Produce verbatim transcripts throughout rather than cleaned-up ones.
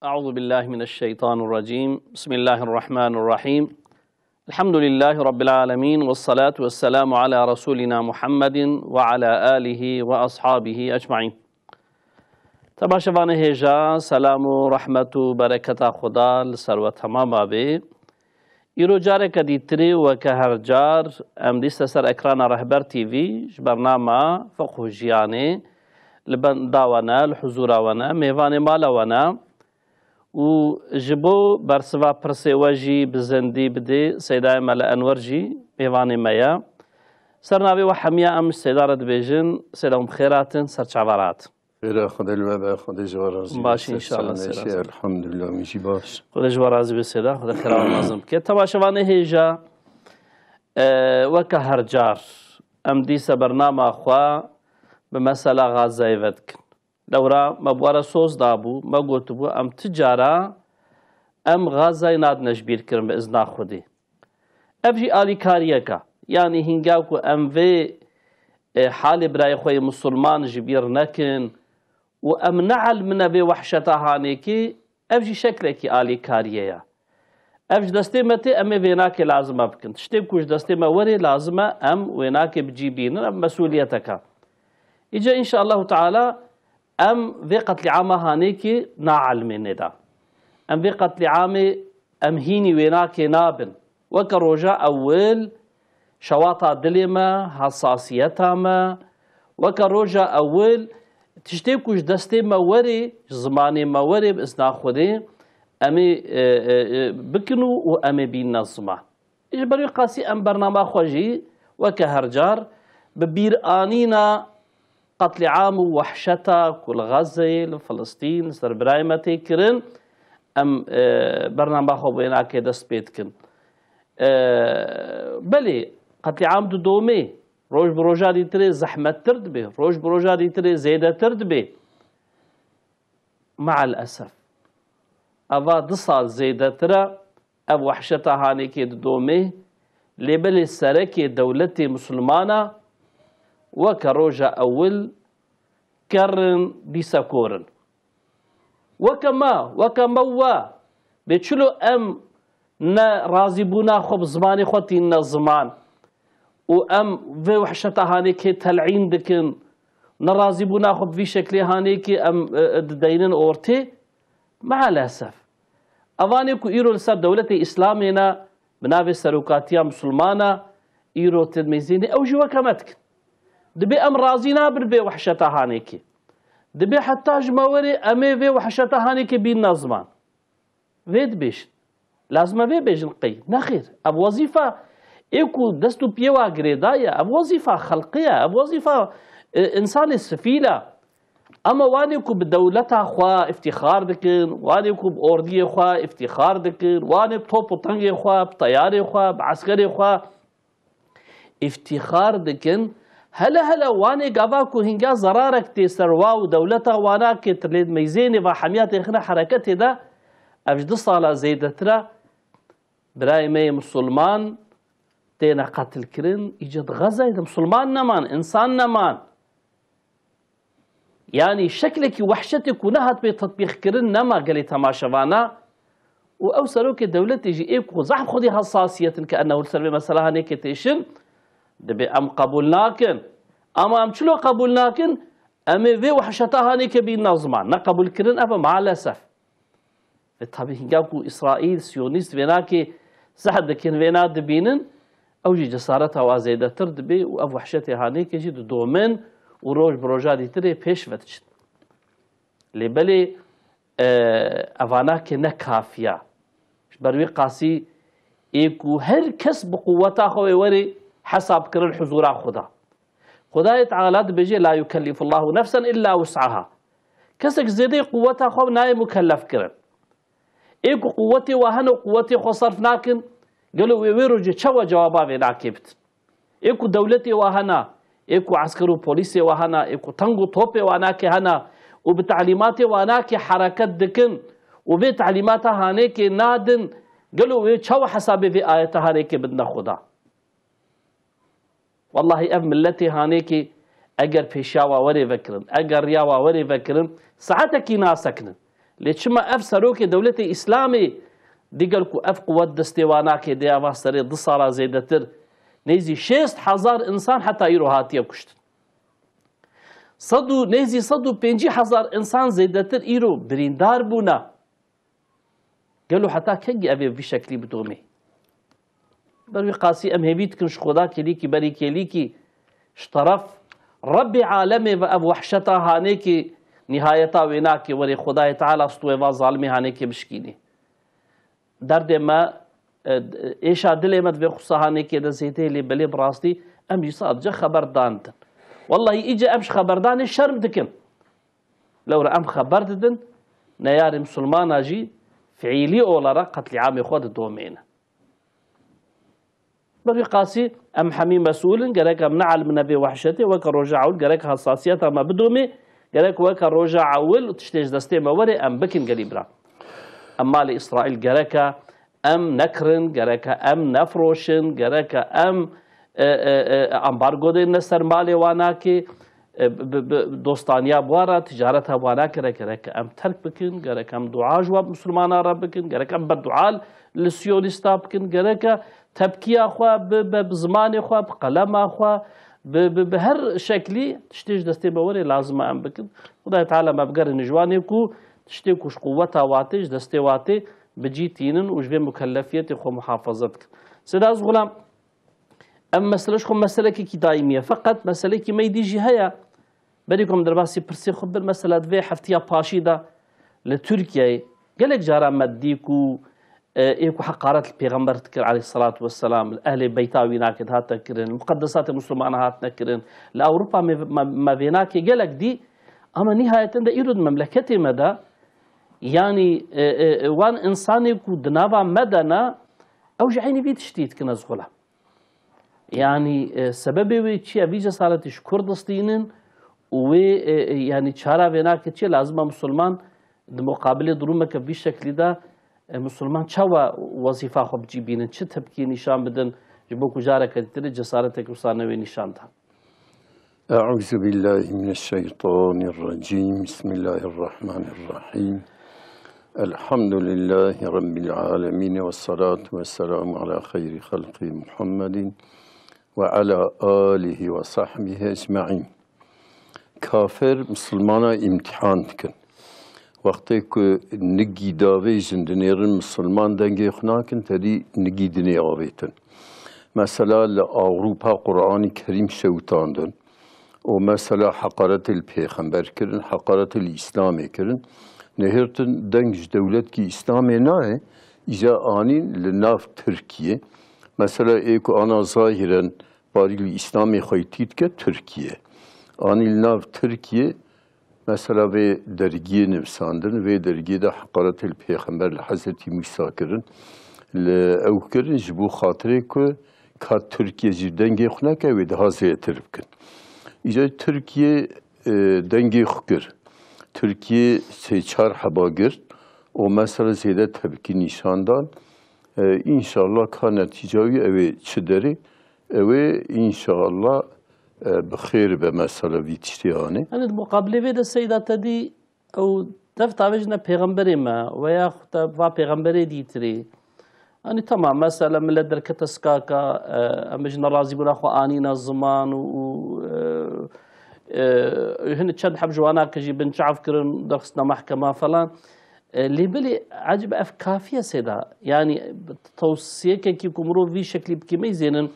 أعوذ بالله من الشيطان الرجيم. بسم الله الرحمن الرحيم. الحمد لله رب العالمين، والصلاة والسلام على رسولنا محمد وعلى آله وأصحابه أجمعين. Temaşevanê hêja, selam û rehmet û bereketa Xuda li ser we temama be. Îro careke dîtirî weke her car em dîsa ser ekrana Rehber T V ji bernama Fiqh û Jiyanê li benda we ne, li huzûra we ne, mêvanê mala we ne. Û ji bo bersiva pirsê we jî bi zindî bidê, Seydayê Mele Enwer jî mêvanê me ye. Ser navê we hemiya em ji Seyda re dibêjin, Seyda hûn bi xêr hatin, ser çava re hatin. Xêra Xwedê li we be, Xwedê ji we razî be. Baş, înşallah, Seyda. Elhamdulillah, min jî baş. Xwedê ji we razî be, Seyda, Xwedê xêra we mezin bike. Temaşevanê hêja, e, weke her car, em dîsa bernama xwe bi mesela Gazayê vedikin. Lewra me bi we re soz dabû, me gotibû, em ti cara em Gazayê nadine ji bîr kirin bi izna Xwedê. Ev jî alîkariyek e. Yanî hînga ku em vê, e, halê birayê xwe yê misilman ji bîr nekin û em neelimine vê wehşeta hanêkê, ev jî şeklekî alîkariyê ye. Ev ji destê me tê, em ê vênakê lazim e bikin. Tiştê ku ji destê me werê lazim e, em wênakê bi cî bînin, ev mesûliyetek e. Îca înşallahu teala em vê qetlîama hanêkê naelimê nêda. Em vê qetlîamê em hînî wênakê nabin. Weke roja ewil şewata dilê me, hesasiyeta me, weke roja ewil tiştê ku ji destê me werê, ji zimanê me werê, bi izna Xwedê, em ê, e, e, e, bikin û, û em ê bînine ziman. Ji ber wî qasî em bernama xwe jî weke her car bi bîranîna qetlîam û wehşeta ku li Xezeyê, li Filistîn, li ser birayê me tê kirin, em, e, bernama xwe bi wênakê dest pê dikin. E, belê, qetlîam didomê, roj bi roja dîtirê zehmettir dibe, roj bi roja dîtirê zêdetir dibe. Meal esef. Eva du sal zêdetir e, ev wehşeta hanêkê didomê, lê belê serekê dewletê misilmana weke roja ewil kerr in, dîsa kor in. Weke me, weke me û we, bê çilo em ne razîbûna xwe bi zimanê xwe tînine ziman û em vê wehşeta hanêkê telîn dikin, ne razîbûna xwe bi vî şeklê hanêkê em, e, e, dideynin ortê. Mealesef. Evanê ku îro li ser dewletê Îslamê ne, bi navê serokatiya misilmana, îro tê dimeyzênê, ew jî weke me dikin. Dibê em razî nabin vê wehşeta hanêkê. Dibê heta ji me werê em ê vê wehşeta hanêkê bînine ziman. Vê dibêjin. Lazim e vê bêjin qey? Nexêr. Ev wezîfa ê ku dest û piyê wa girêdaye, ev wezîfa xelqê ye, ev wezîfa, e, însanê sifîl e. Ama wanê ku bi dewleta xwe îftîxar dikin, wanê ku bi ordiyê xwe îftîxar dikin, wanê bi top û tengê xwe, bi teyarê xwe, bi eskerê xwe îftîxar dikin, hele hele wanê gava ku hînga zerarek tê ser wa û dewleta wana kê, tu lê meyzênê va hemiya têxine hereketê de, ev ji du sala zêdetir e birayê me yê misilman têne qetilkirin, îca di Xezeyê de misilman neman, însan neman. Yanî şeklekî wehşetê ku nehat pê tetbîqkirin nema gelê temaşevana û ew serokê dewletê jî ê ku zehf xwedî hesasiyet in ke ennehu li ser vê mesela hanêkê têşin, dibê em qebûl nakin. Ama em çilo qebûl nakin? Em ê vê wehşeta hanêkê bînine ziman. Neqebûlkirin ev e maalesef. Ve tabî hînga ku Îsraîl, Siyonîst vênakê zehf dikin, vêna dibînin, ew jî cesareta wa zêdetir dibe û ev wehşetê hanêkê jî didomin û roj bi roja dîtirê pêş ve diçin. Lê belê, e, evanakê ne kafiya. Ji ber wî qasî ê ku her kes bi quweta xwe wê werê hesab kirin huzûra Xuda. Xwedayê Teala dibêje, "La yukellifullahu nefsen illa wus'aha." Kesek zêdeyê quweta xwe nayê mukellef kirin. Ê ku quwetê wa hene û quwetê xwe serf nakin, gelo wê wê rojê çawa cewaba vênakê bidin? Ê ku dewletê wa hene, ê ku esker û polîsê wa hene, ê ku teng û topê wanakê hene û bi telîmatê wanakê hereket dikin û vê telîmata hanêkê nadin, gelo wê çawa hesabê vê ayeta hanêkê bidine Xuda? Wellahî ev miletê hanêkê eger pêşiya wa werê vekirin, eger riya wa werê vekirin, saetekî nasekinin. Lê çima ev serokê dewletê Îslamê digel ku ev quwet destê wan nake, dê ava serê du sala zêdetir nêzî şêst hezar insan heta îro hatiye kuştin. Sed û, nêzî sed û pêncî hezar insan zêdetir îro birîndar bûne. Gelo heta kengî ev ê vî şeklî bidomê? Ber wî qasî em hêvî dikin ji Xweda kêlîkî berî kêlîkî ji teref Rebbê alemê ve ev wehşeta hanê ki nîhayeta wê nake, werê Xwedayê Teala stûyê va zalimê hanê kê bişkînê. Derdê me, e, êşa dilê me di vê xusa hanê kê de zêde lê belê bi rastî em jî sadece xeber dan din. Wellahî îce em ji xeberdanê şerm dikin. Lewra em xeber didin, neyarê misilmana jî fiîlî olarak qetlîamê xwe didomêne. Bi vî qasî em hemî mesûl in, gerek em neelimine vê wehşetê, weke roja ewil gerek hesasiyeta me bidomê, gerek weke roja ewil û tiştê ji destê me were em bikin gelî bira. Em malê Îsraîl gereke em nekirin, gereke em nefroşin, gereke em, e, e, e, ambargo dêne ser malê wan nake, e, bi, bi, bi dostaniya bi wan re, ticareta bi wan nake re gereke em terk bikin, gereke em dua ji wan misilmana re bikin, gereke em bedua li siyonîsta bikin, gereke tepkiya xwe bi, bi, bi zimanê xwe, bi qelema xwe, bi, bi, bi her şeklî tiştê ji destê me were lazim e em bikin. Xwedayê Teala me bigerîne ji wanê ku tiştê ku ji quweta watê, ji destê watê bi cî tînin û ji vê mukellefiyetê xwe muhafaza dikin. Seyda Gulam, ev mesele ji xwe meselekekî daîmî ye. Feqet meselekî me dî jî heye. Berî ku em derbasî pirsê xwe bir mesela di vê heftiya paşî de li Tirkiyeyê gelek caran me dî ku, e, ê ku heqaret li pêxember dikir aleyhisselatu vesselam, li ehlê beyta wî nake dihate kirin, li muqeddesatê misilmana hatine kirin, li Ewropa me, me, me vê nake gelek dî, ama nîhayetin de îro di memleketê me de, yanî, e, e, e, wan insanê ku di nava me de ne, ew jî eynî vî tiştî dikin ez xwe le. Yanî, e, sebebê wê çi ye? Vî cesaretî ji kur distînin û wê, e, e, yanî çara vê nake çi ye? Lazim e misilman di muqabilê durumeke vî şeklî de, e, misilman çawa wezîfa xwe bi cî bînin? Çi tepkî nîşan bidin? Ji bo ku careke dîtirê cesareteke wisa newê nîşan dan. أعوذ بالله من الشيطان الرجيم. بسم الله الرحمن الرحيم. الحمد لله رب العالمين والصلاة والسلام على خير خلقه محمد وعلى آله وصحبه أجمعين. Kafir misilmana îmtihan dikin. Wextê ku nigî davêjin dinêrin misilman dengê xwe nakin, tedî nigî dinê avêtin. Mesela li Ewropa Qur'anî Kerîm şewitandin û mesela heqaretê li pêxember kirin, heqaretê li Îslamê kirin. Nehêrtin deng ji dewletkî Îslamê nayê, îca anîn li nav Tirkiyê. Mesela ê ku ana zahiren parî li Îslamê xweytî dike Tirkiye. Anî li nav Tirkiye, mesela vê dergiyê nivîsandin, vê dergiyê de heqaretê li pêxember, li Hezretî Mûsa kirin, li ew kirin, ji bo xatirê ku ka Tirkiye jî dengê xwe neke, wê daha zêdetir bikin. Îca Tirkiye, e, dengê xwe kir. Tirkiye sê çar heba girt û mesela zêde tepkî nîşan dan. E, înşallah ka netîca wî ew ê çi derê, ew ê înşallah, e, bi xêr be mesela vî tiştê anê. Yanî di muqabilê vê de Seyda te dî ew dev tavêjine pêxemberê me veya xwe te va pêxemberê dîtirê. Yanî tamam, mesela millet derkete skaka, e, em bêjin nerazîbûna xwe anîne ziman û, û, e, e, hin çend heb ji wana ke jî bin çav kirin, derxistine mehkema falan. E, lê belê ecêb ev kafî ye Seyda? Yanî tewsiyekekî ku mirov vî şeklî bikî meyzênin,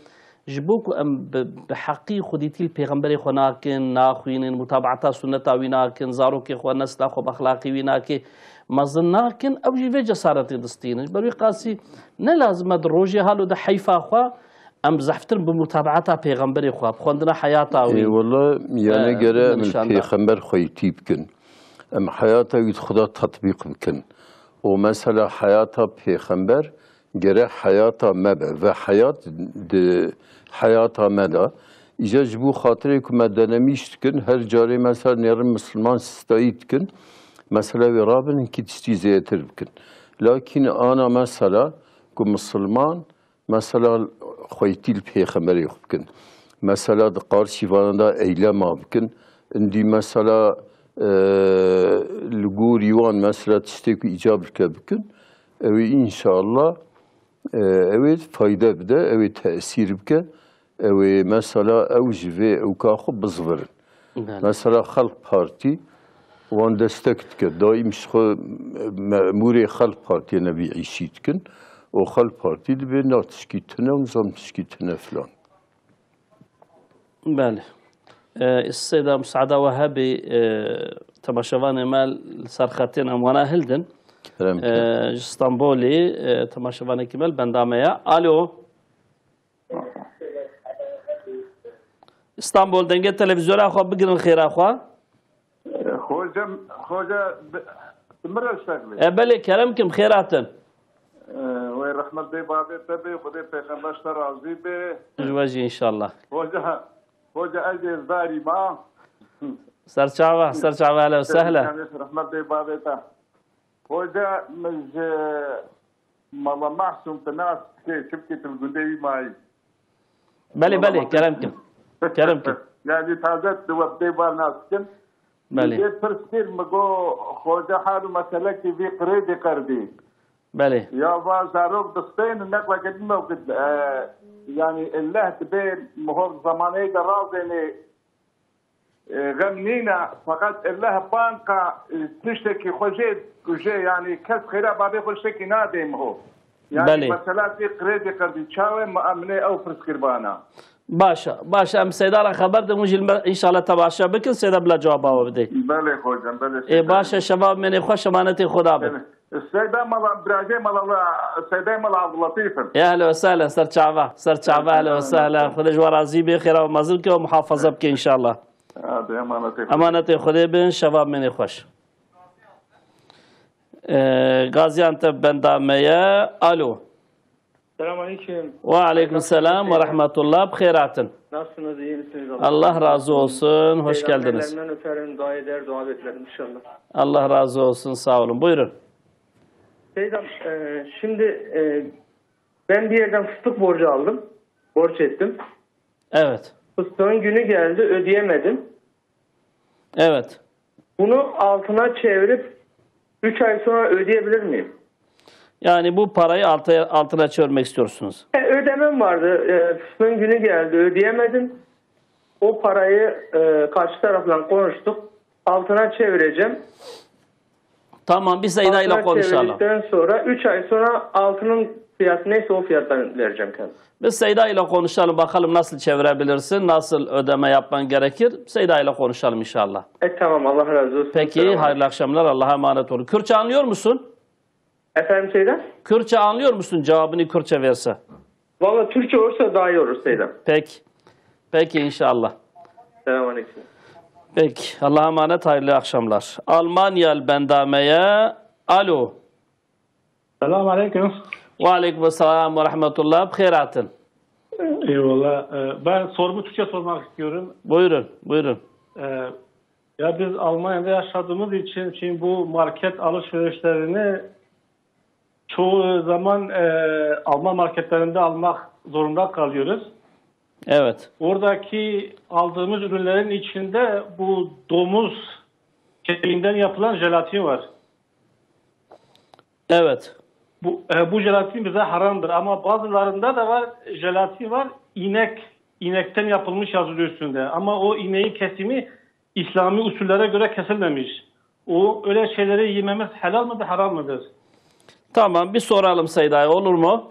ji bo ku em bi, bi heqî xwedîtî li pêxemberê xwe nakin, naxwînin, mutabaeta sunneta wî nakin, zarokê xwe, nesla xwe bi exlaqî wî nake, mezin nakin, ew jî vê cesaretê distînin. Ji ber wî qasî ne lazim e di rojê halo de heyfa xwe em zehftir bi mutabaeta pêxemberê xwe, bi xwendina heyata wî, Ê, wela, yani e, gere em li nîşan da. Pêxember xweytî bikin. Em heyata wî di xwe de tetbîq bikin. Û mesela heyata pêxember gere heyata me be. Ve heyat di heyata me de. Îca ji bo xatirê ku me denemîş dikin, her carê mesela nêrin misilman sistayî dikin, mesela wê rabin hinkî tiştî zêdetir bikin. Lakîn ana mesela ku misilman mesela xweytî li pêxemberê xwe bikin. Mesela di qarşî vana de eylema bikin. Indî mesela, e, li gorî wan mesela tiştê ku îcab dike bikin, ew ê înşallah, e, ew ê fayde bide, ew ê tesîr bike, ew ê mesela ew ji vê ewka xwe bizvirin. Belê. Mesela Xelk Partî wan destek dike. Daîm ji xwe memûrê Xelk Partiyê nebî îşî dikin. Û Xelk Partî dibê na tişkî tune û nizam tişkî tune filan. Belê. E, Seyda, misaada we hebî, e, temaşevanê me li ser xetên em wana hildin. Kerem E, ke. Ji Stenbolê, e, temaşevanekî me li benda me ye. Alo. Stenbol, dengê televîzyona xwe bigirin xêra xwe. Xoce, xoce, bi-, bi min re şeklê. E, belê, kerem kim, xêr hatin. E, wê rehmet bê bavê te bê, Xwedê pêxember ji te razî bê. Ji we jî înşallah. Xoce, xoce ez êzdarî ma. Serçava, serçava, hele ve sehla. Rehmet bê bavê te. Xoce, min ji Mala Mahsûm te nas dike, çimkî tu li gundê wî mayî. Belê, Mala belê, Mahsûm. Kerem kim. Kerem kim. Yani taze tu we bi dê bar nas dikin. Belê. Min dê pirs kir, min got, Xoce hal û meselekî vî qirêdî qerdî. Belê. Ya va zarok distên, neqleke din mewkid, e, yani illeh dibê mihov zamaneyê de razênê, E, xem nîne, feqet elleh banka, e, tiştekî xwe jê, jê, yanî kes xêra bavê xwe tiştekî nadê miho. Yanî Belê. Mesela vî qirêdî qerdî çawe, min, em nê ew pirs kirbana. Baş e, baş e, em Seyda re xeber din, hûn jî li me înşallah temaşe bikin, Seyda bila cewaba we bidê. Belê hocam, belê Ê, Seyda. Baş e, şeva mênê xweş, emanetê Xweda bin. Belê. Seyda mala, biracê mala, Seyda mala Abdüllatîf in. Ya ehlen ve sehlen, ser çava, ser çava, ehlen ve sehlen. Xwedê ji we razî be, xêra we mezin ke û muhafaza bike înşallah. Hadi emanetê Xwedê. Emanetê Xwedê bin, şeva mênê xweş. Ee, Gaziantep benda me ye. Alo. Selamünaleyküm. Ve aleyküm selam ve rahmetullah. Bi xêr hatin. Nasılsınız, iyi misiniz? Allah razı olsun. Hoş geldiniz. Peygamberlerinden öperim, dua eder, dua beklerim inşallah. Allah razı olsun. Sağ olun. Buyurun. Seydam, e, şimdi, e, ben bir yerden fıstık borcu aldım. Borç ettim. Evet. Fıstığın günü geldi, ödeyemedim. Evet. Bunu altına çevirip üç ay sonra ödeyebilir miyim? Yani bu parayı altı, altına çevirmek istiyorsunuz. E, ödemem vardı. E, fıstığın günü geldi, ödeyemedim. O parayı, e, karşı tarafla konuştuk. Altına çevireceğim. Tamam, bir Seyda ile Altına konuşalım. Çevirdikten sonra üç ay sonra altının fiyatı neyse o fiyattan vereceğim kendim. Biz Seyda ile konuşalım, bakalım nasıl çevirebilirsin, nasıl ödeme yapman gerekir. Seyda ile konuşalım inşallah. E, tamam, Allah razı olsun. Peki, selam aleyküm. Hayırlı akşamlar, Allah'a emanet olun. Kürtçe anlıyor musun? Efendim Seyda? Kürtçe anlıyor musun? Cevabını Kürtçe verse. Valla Türkçe olursa daha iyi olur Seyda. Peki. Peki inşallah. Selam aleyküm. Peki. Allah'a emanet, hayırlı akşamlar. Almanya li benda me ye. Alo. Selam aleyküm. Ve aleyküm selam ve rahmetullah. Bi xêr hatin. Eyvallah. Ee, ben sorumu Türkçe sormak istiyorum. Buyurun, buyurun. Ee, ya biz Almanya'da yaşadığımız için şimdi bu market alışverişlerini çoğu zaman, e, Alman marketlerinde almak zorunda kalıyoruz. Evet. Oradaki aldığımız ürünlerin içinde bu domuz kemiğinden yapılan jelatin var. Evet. Bu, e, bu jelatin bize haramdır ama bazılarında da var, jelatin var, inek, inekten yapılmış yazılıyor üstünde. Ama o ineğin kesimi İslami usullere göre kesilmemiş. O öyle şeyleri yememiz helal mıdır, haram mıdır? Tamam, bir soralım Seyda'ya, olur mu?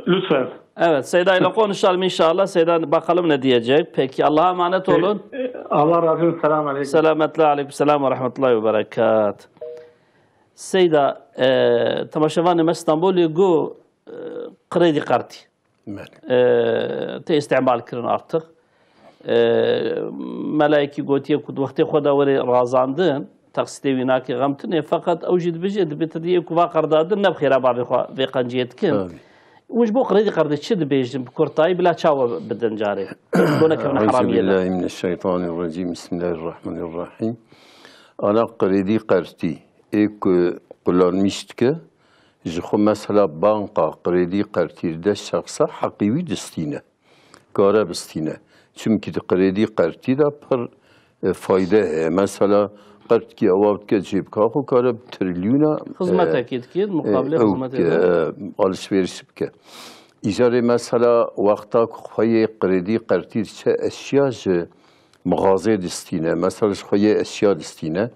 Lütfen. Evet, Seyda ile konuşalım inşallah. Seyda bakalım ne diyecek. Peki, Allah'a emanet olun. E, e, Allah razı olsun. Selamun aleyküm. Selametle, aleyküm selam ve rahmetullahi ve berekat. Seyda, e, temaşevanê me Stenbolê got, e, kredi kartî. Belê. E, tê îstîmal kirin artık. E, melayekî gotiye ku di wextê xwe de were razandin, teqsîtê wî nake xem tune, feqet ew jî dibêje, dibê te diyê ku va qerdadin ne bi xêra bavê xwe vê qenciyê dikin. Tabii. Hûn ji bo qredî qerdê çi dibêjin, bi kurtayî bila çawa bidin carê? Ji bo nekevin heramiyê de. Euzubillahimineşşeytanirracim. Bismillahirrahmanirrahim. Ana qredî qertî ê ku kullanmîş dike, ji xwe mesela banka qredî qertî dide şexsa heqî wî distîne. Kare bistîne. Çimkî di qredî qertî de pir e, fayde heye. Mesela qerdkî ewa dike cêbika xwe kare bi trilyona, e, Xizmetekî dikir, e, muqabilê ew xizmetê bike, de. e, alışveriş bike. Îcarê mesela wexta ku xweyê kredî qertî diçe eşya ji mixazê distîne. Mesela ji xweyê eşya distîne.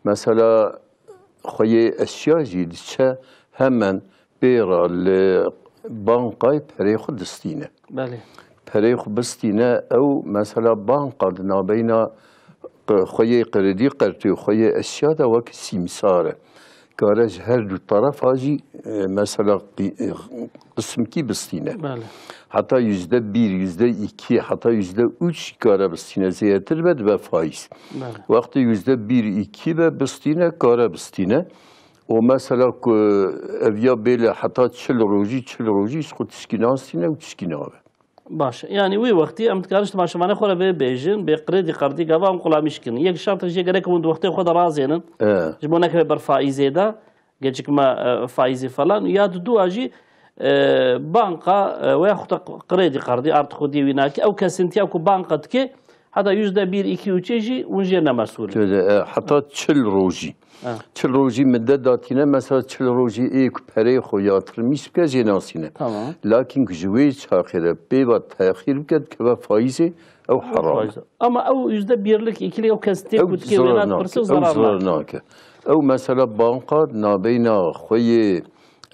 Mesela xweyê eşya jî diçe hemen pê re li bankayê perê xwe distîne. Belê. Perê xwe bistîne, ew mesela banka di nabeyna q-, xweyê kredî qertê û xweyê eşya de wek sîmsar e. Kare ji her du terefa jî, e, mesela qî-, e, qismkî bistîne. Belê. Heta yüzde bir, yüzde iki, heta yüzde üç kare bistîne, zêdetir be dibe faiz. Belê. Wextê yüzde bir, iki be bistîne, kare bistîne. O mesela ku ev ya bêle heta çil rojî, çil rojî ji xwe tişkî nastîne û tişkî nabe. Baş. Yani wî wextî em dikarin ji temaşevanê xwe re vê bêjin, bê kredî qerdî gava em qulamîş kirin. Yek şertek jê gerek hûn di wextê xwe de razênin. E. Ji bo nekeve ber faîzê de, geçikme, e, faîzê falan. Ya di dua jî, e, banka, e, weya xwe te kredî qerdî, art xwediyê wî nake. Ew kesintiya ku banka dike, heta yüzde bir, iki, üçê jî hûn jê ne mesûl in. Şöyle, e, heta çil rojî. Ha. Çil rojî middet datîne, mesela çil rojî ê ku pereyê xwe yatırmîş bike jê nasîne. Tamam. Lakin ku ji wê çaxê re pê ve texîr bike dikeve faîzê, ew heram e. Ama ew yüzde birlik, ikilik ew kes tê Ew ku dikê zarar wêna nake, pirse ew zarar zarar nake. nake. Ew mesela banka nabeyna xweyê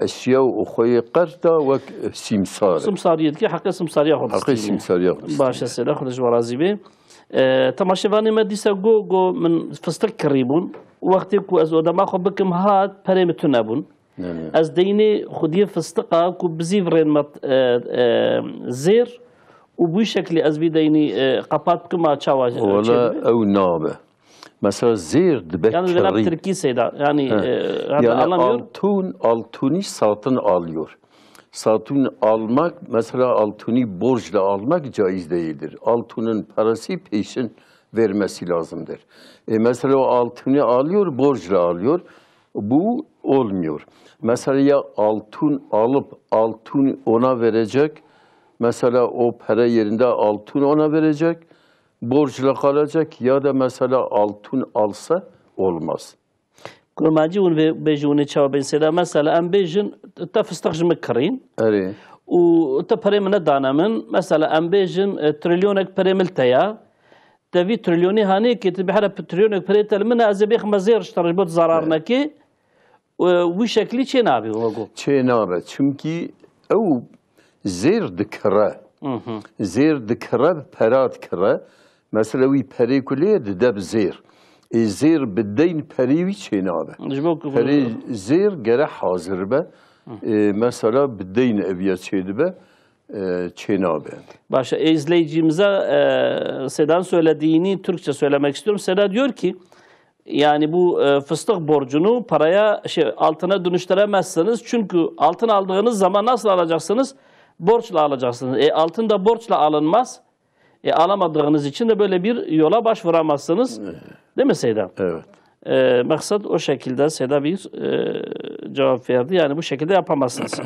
eşya û xweyê qerd da wek simsar e. Simsariyê dikê heqê simsariya xwe Heqê distîne. simsariya xwe distîne. Baş e, sêda xwe ji we razî bê. E, temaşevanê me dîsa got, got min fistik kirî bûn. Wextê ku ez odema xwe bikim hat, perê min tune bûn. Ne, ne. Ez deynê xwediyê fistiqa ku bizîvirên me, e, e, zêr û bi wî şeklî ez vî deynî, e, qepat bikim, a çawa çê Wala dibe? Ew nabe. Mesela zêr dibe Yani vena kirî. Tirkî seyda. Yani, He. e, hani Yani anlamıyorum. altın, altını satın alıyor. Satın almak, mesela altını borçla almak caiz değildir. Altının parası peşin vermesi lazımdır. E, mesela o altını alıyor, borçla alıyor. Bu olmuyor. Mesela ya altın alıp altın ona verecek, mesela o para yerinde altın ona verecek, borçla kalacak ya da mesela altın alsa olmaz. Kurmancî hûn vê bêjin, hûn ê çawa bên sêda? Mesela em bêjin te fistiq ji min kirîn Erê. û te perê min nedane min. Mesela em bêjin, e, trilyonek perê min li te ya. Te vî trilyonî hanê kê, tu bihre p-, trilyonek perê te li min e, ez ê bêxime zêr ji te re ji bo tu zarar Evet. nekê. E, wî şeklî çê nabî wego. Çê nabe. Çünkü ew zêr dikire. Hı hı. Zêr dikire, pera dikire. Mesela wî perê ku lê dide bi zêr. Ê zêr bi deyn perê wî çê nabe. Ji bo ku Perê zêr gere hazir be. Ê, mesela bi deyn eviye çê dibe, e, çê nabe. Başka, e, izleyicimize, e, Sedan söylediğini Türkçe söylemek istiyorum. Seda diyor ki, yani bu, e, fıstık borcunu paraya, şey, altına dönüştüremezsiniz. Çünkü altın aldığınız zaman nasıl alacaksınız? Borçla alacaksınız. E, altın da borçla alınmaz. E, alamadığınız için de böyle bir yola başvuramazsınız. Değil mi Seyda? Evet. E, maksat o şekilde Seyda bir, e, cevap verdi. Yani bu şekilde yapamazsınız.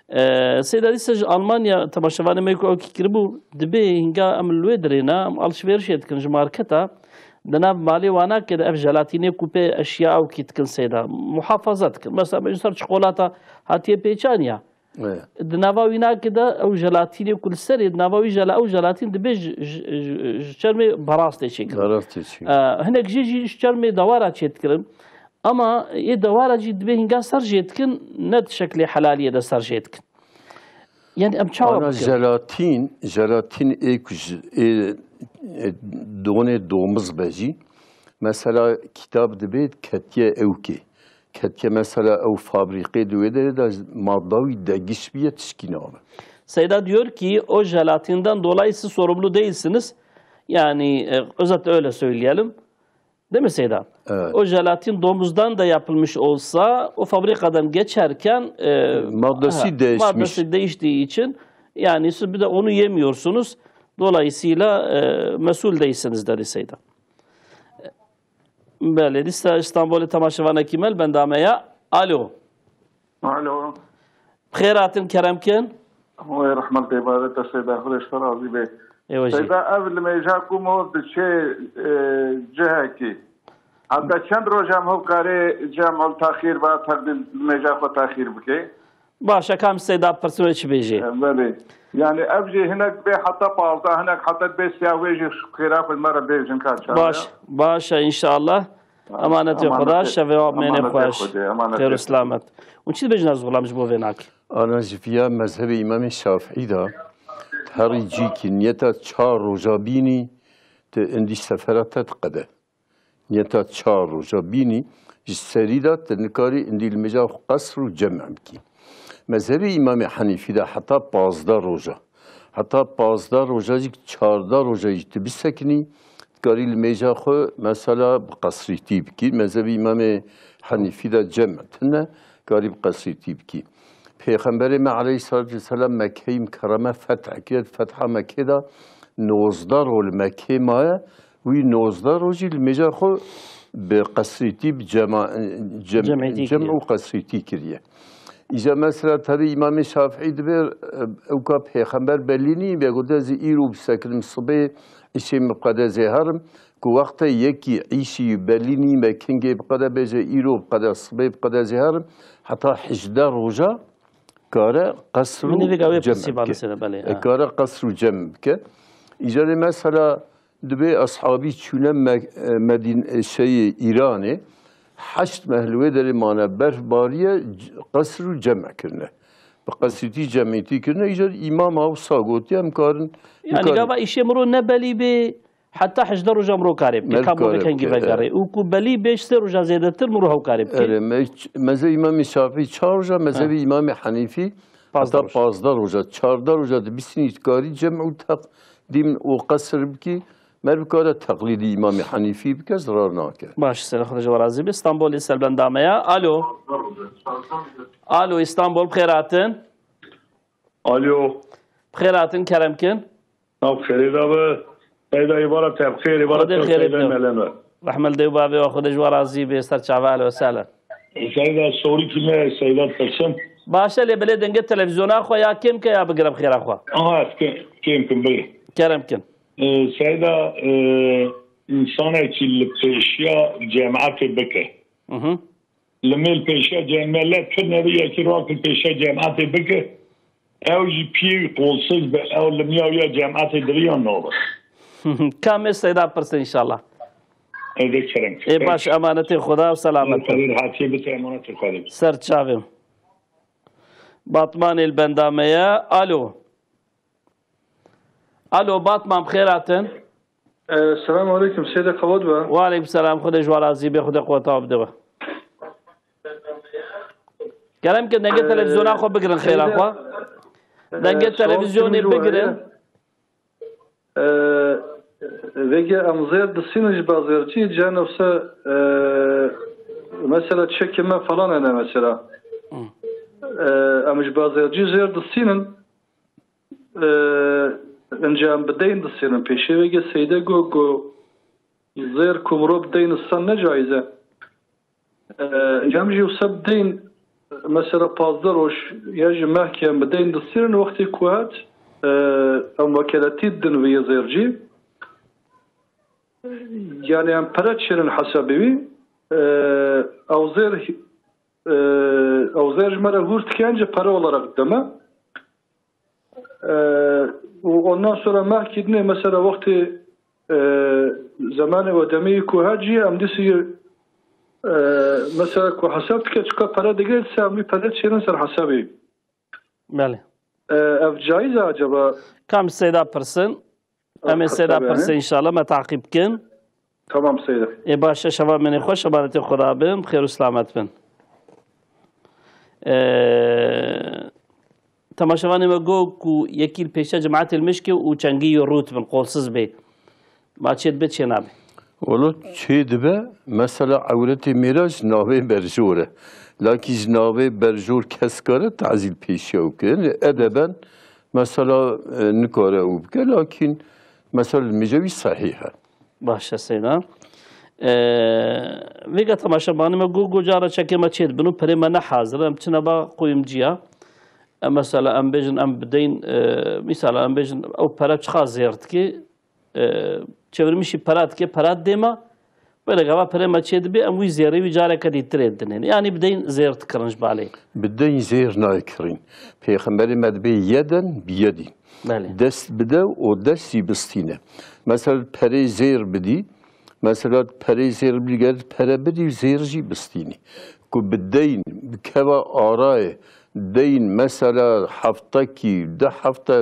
E, Seyda dîsa ji Almanya temaşevanê me ku ew kî kiribû, dibê hinga em li wê dirêna, em alışverişê dikin ji marketa, di nav malê wana ke de ev jelatînê ku pê eşya ew kî dikin Seyda, muhafaza dikin. Mesela, mesela çikolata hatiye pêçan ya. Evet. Di nava wî nake de ew jelatînê ku li serê, di nava wî jela-, ew jelatîn dibê ji, ji, ji, ji çermê barastê çêkirin. Barastê çê. E, hinek jê jî ji çermê dewara çêdikirin. Ama ê dewara jî dibê hinga ser jê dikin, ne di şeklê helaliyê de ser jê dikin. Yani em çawa Ana bikin? jelatîn, jelatîn ê ku ji, ê, ê, donê domuz be jî. Mesela kitab dibê ketiye ewkê. Ketiye mesela ew fabrîqê di wê derê de madda wî degiş biye tişkî nabe. Seyda diyor ki o jelatinden dolayı siz sorumlu değilsiniz. Yani, e, özetle öyle söyleyelim. Değil mi Seyda? Evet. O jelatin domuzdan da yapılmış olsa o fabrikadan geçerken, e, Maddesi ha, değişmiş. Maddesi değiştiği için yani siz bir de onu yemiyorsunuz. Dolayısıyla, e, mesul değilsiniz dedi Seyda. Belê, dîsa Îstanbolê temaşevanekî me li benda me ya. Alo. Alo. Bi xêr hatin, kerem kin. Wê rehmet pê bade te Seyda, Xwedê ji te razî be. Ê wejî. Seyda, ev limêja ku mor diçê, e, cihekî. Heta çend roj em ho karê cem'ul taxîr ve, teqdîm limêja xwe taxîr bike? Baş e, kam Seyda pirsin wê çi bêjê? E, belê. Yani ev jî hinek bê heta pazdeh, hinek heta bê siyah, wê jî xêra xwe me re bêjin ka çawa. Baş, baş e inşallah. Emanetê Xweda, şevê we mênê xweş. Xêr û selamet. Û çi dibêjin ez xulam ji bo vê nakî? Ana ji viya mezhebê Îmamê Şafîî de, herî cîkî niyeta çar roja bînî, tu indî sefera te diqede. Niyeta çar roja bînî ji serî de tu nikarî indî limêja xwe qesr û cem bikî. Mezhebê Îmamê Henîfî de heta pazdeh roja. Heta pazdeh roja jî, çardeh roja jî tu bisekinî, dikarî limêja xwe mesela bi qesrîtî bikî. Mezhebê Îmamê Henîfî de cem tune, karî bi qesrîtî bikî. Pêxemberê me aleyhissalatu vesselam Mekkeyê Mikerreme feth kiriye, fetha Mekkê de nozdeh roj li Mekkê maye, wî nozdeh rojî limêja xwe bi qesrîtî, bi cema-, cem-, Cemîtî cem kiriye. Û qesrîtî kiriye. Îca mesela tevî Îmamê Şafîî dibe, ewka pêxember belî nî, bê gote ez îro bisekinim sibê, îşê min qede zê herim, ku wextê yekî îşî belî nî me kingê biqede bêje îro biqede sibê biqede zê herim, heta hejdeh roja kare qesr û Min vêga wê cem pirsî bike. Balîsene, belê, E, ha. Kare qesr û cem bike. Îcarê mesela dibê eshabî çûne Me-, e, Medîn-, e, şeyê Îranê, heşt meh li wê derê mane, berf bariye, c-, qesr û cem kirine. Bi qesrîtî cemîtî kirine, îcar îmam ew sa gotiye, em karin, Yani em karin. Gava îşê miro ne belî bê, heta hejdeh roja miro karê bike, Mero ka bo karê vê kengî bike, vegerê. Evet. Û ku belî bê, ji sê roja zêdetir miro hew karê bike. Erê, me-, mezhebê Îmamê Şafîî çar roja, mezhebê Ha. Îmamê Henîfî Pazdeh heta roj. Pazdeh roja, çardeh roja dibîsînî karî cem û teqdîm û qesr bikî, mer bikare teqlîdî Îmamê Henîfî bike, zirar nake. Baş, sera xwe ji we razî be. Stenbolê ser benda me ya. Alo. Alo, Stenbol, bi xêr hatin. Alo. Bi xêr hatin, kerem kin. Nav xêrê de be. Seyda, êvara te bi xêr, êvara Xwedê te xêrê Seyda bide. Melen be. Rehmel dê û bavê we, Xwedê ji we razî be, ser çava, ehlen we sehlen. Seyda, sorî kime, Seyda Tilsim. Baş e, lê belê dengê televîzyona xwe ya kêm ke ya bigire bi xêra xwe. Aha, kêm, kêm kim bigire. Kerem kin. E, Seyda, e, însanekî li pêşiya cemaetê bike. Hı hı. Li mêl pêşiya cem-, me le tu nebî yekî rak li pêşiya cemaetê bike. Ew jî piyê wî qolsiz be, ew li miya wî ya cemaetê diriyan nabe. Kamê Seyda pirse inşallah. Ê de kerem. Ê baş, emanetê Xweda û selamet. Xwedê rahatiyê bite, emanetê Xwedê. Ser çavê. Batmanê li benda me ye. Alo. Alo, Batman, bi xêr hatin. Ee, selamun aleyküm, Seyda, qewet be. Wa aleyküm selam, Xwedê ji we razî be, Xwedê qeweta we bide we. Kerem kin, dengê Ee, televizyona xwe bigirin, xêra Seyda, xwe. Ee, Dengê sual televizyonê tiştê min ji we bigirin. Heye. Ee, vêge em zêr disînin ji bazêrcî, cihê nefse, ee, mesela çekê me falan hene mesela. Hı. Ee, em ji bazêrcî zêr disînin. Ee, Înca em bi deyn disênin. Pêşê vêge Seyde got, got, zêr ku mirov bi deyn distan ne caiz e. Ee, em jî wisa bi deyn, mesela pazdeh roj ya jî mehkê em bi deyn disênin, wextê ku hat, ee, em wekeletî didin vê yê zêrcî. Yani em pere çênin hesabê wî. Ee, ew zêr, ee, ew zêr ji me re hûr dike, pere olarak didin me. Ee, û ondan sonra mehkî dinê mesela wextê, e, zemanê we demê ku hecî em dîsî, e, mesela ku hesab dike çika pere digire, dîsa em wî pere çênin ser hesabê. Belê. E, ev caiz e acaba? Kam Seyda pirsin? Em ê Seyda pirse inşallah me taqîb bikin. Tamam Seyda. Ê baş e, şeva min ê xweş, emanetê Xweda bin, bi xêr û selamet bin. Ee, temaşevanê me got ku yekî li pêşiya cemaetê li mişkê û çengî yê rût bin, qolsiz bê. Ma çê dibe, çê nabe? Welo çê dibe, mesela ewretê mêra ji navê berjor e. Lakî ji navê berjor kes kare tazîl pêşiya wî kirin. Edeben, mesela, e, nikare ew bike, lakîn, mesela, limêja wî sehîh e. Baş e, Seyda. E, vêga temaşevanê me got, got cara çekê me çê dibin û perê me ne hazir e. Em çine ba kuyumcuya. Em mesela em bêjin em bideyn, e, misal em bêjin ew pere çiqa zêr dike, e, çevirmişî pera dike, pera dê me, wê re gava pere me çê dibe, em wî zêrê wî careke dîtirê dinên. Yanî bideyn zêr dikirin ji balê. Bideyn zêr nayê kirîn. Pêxemberê me dibê yeden bi yedî. Belê. Dest bide û dest jî bistîne. Mesela perê zêr bidî, mesela perê zêr bidî, ger pere bidî, zêr jî bistînî. Ku bi deyn, bi keva arayê, deyn mesela heftekî, deh hefte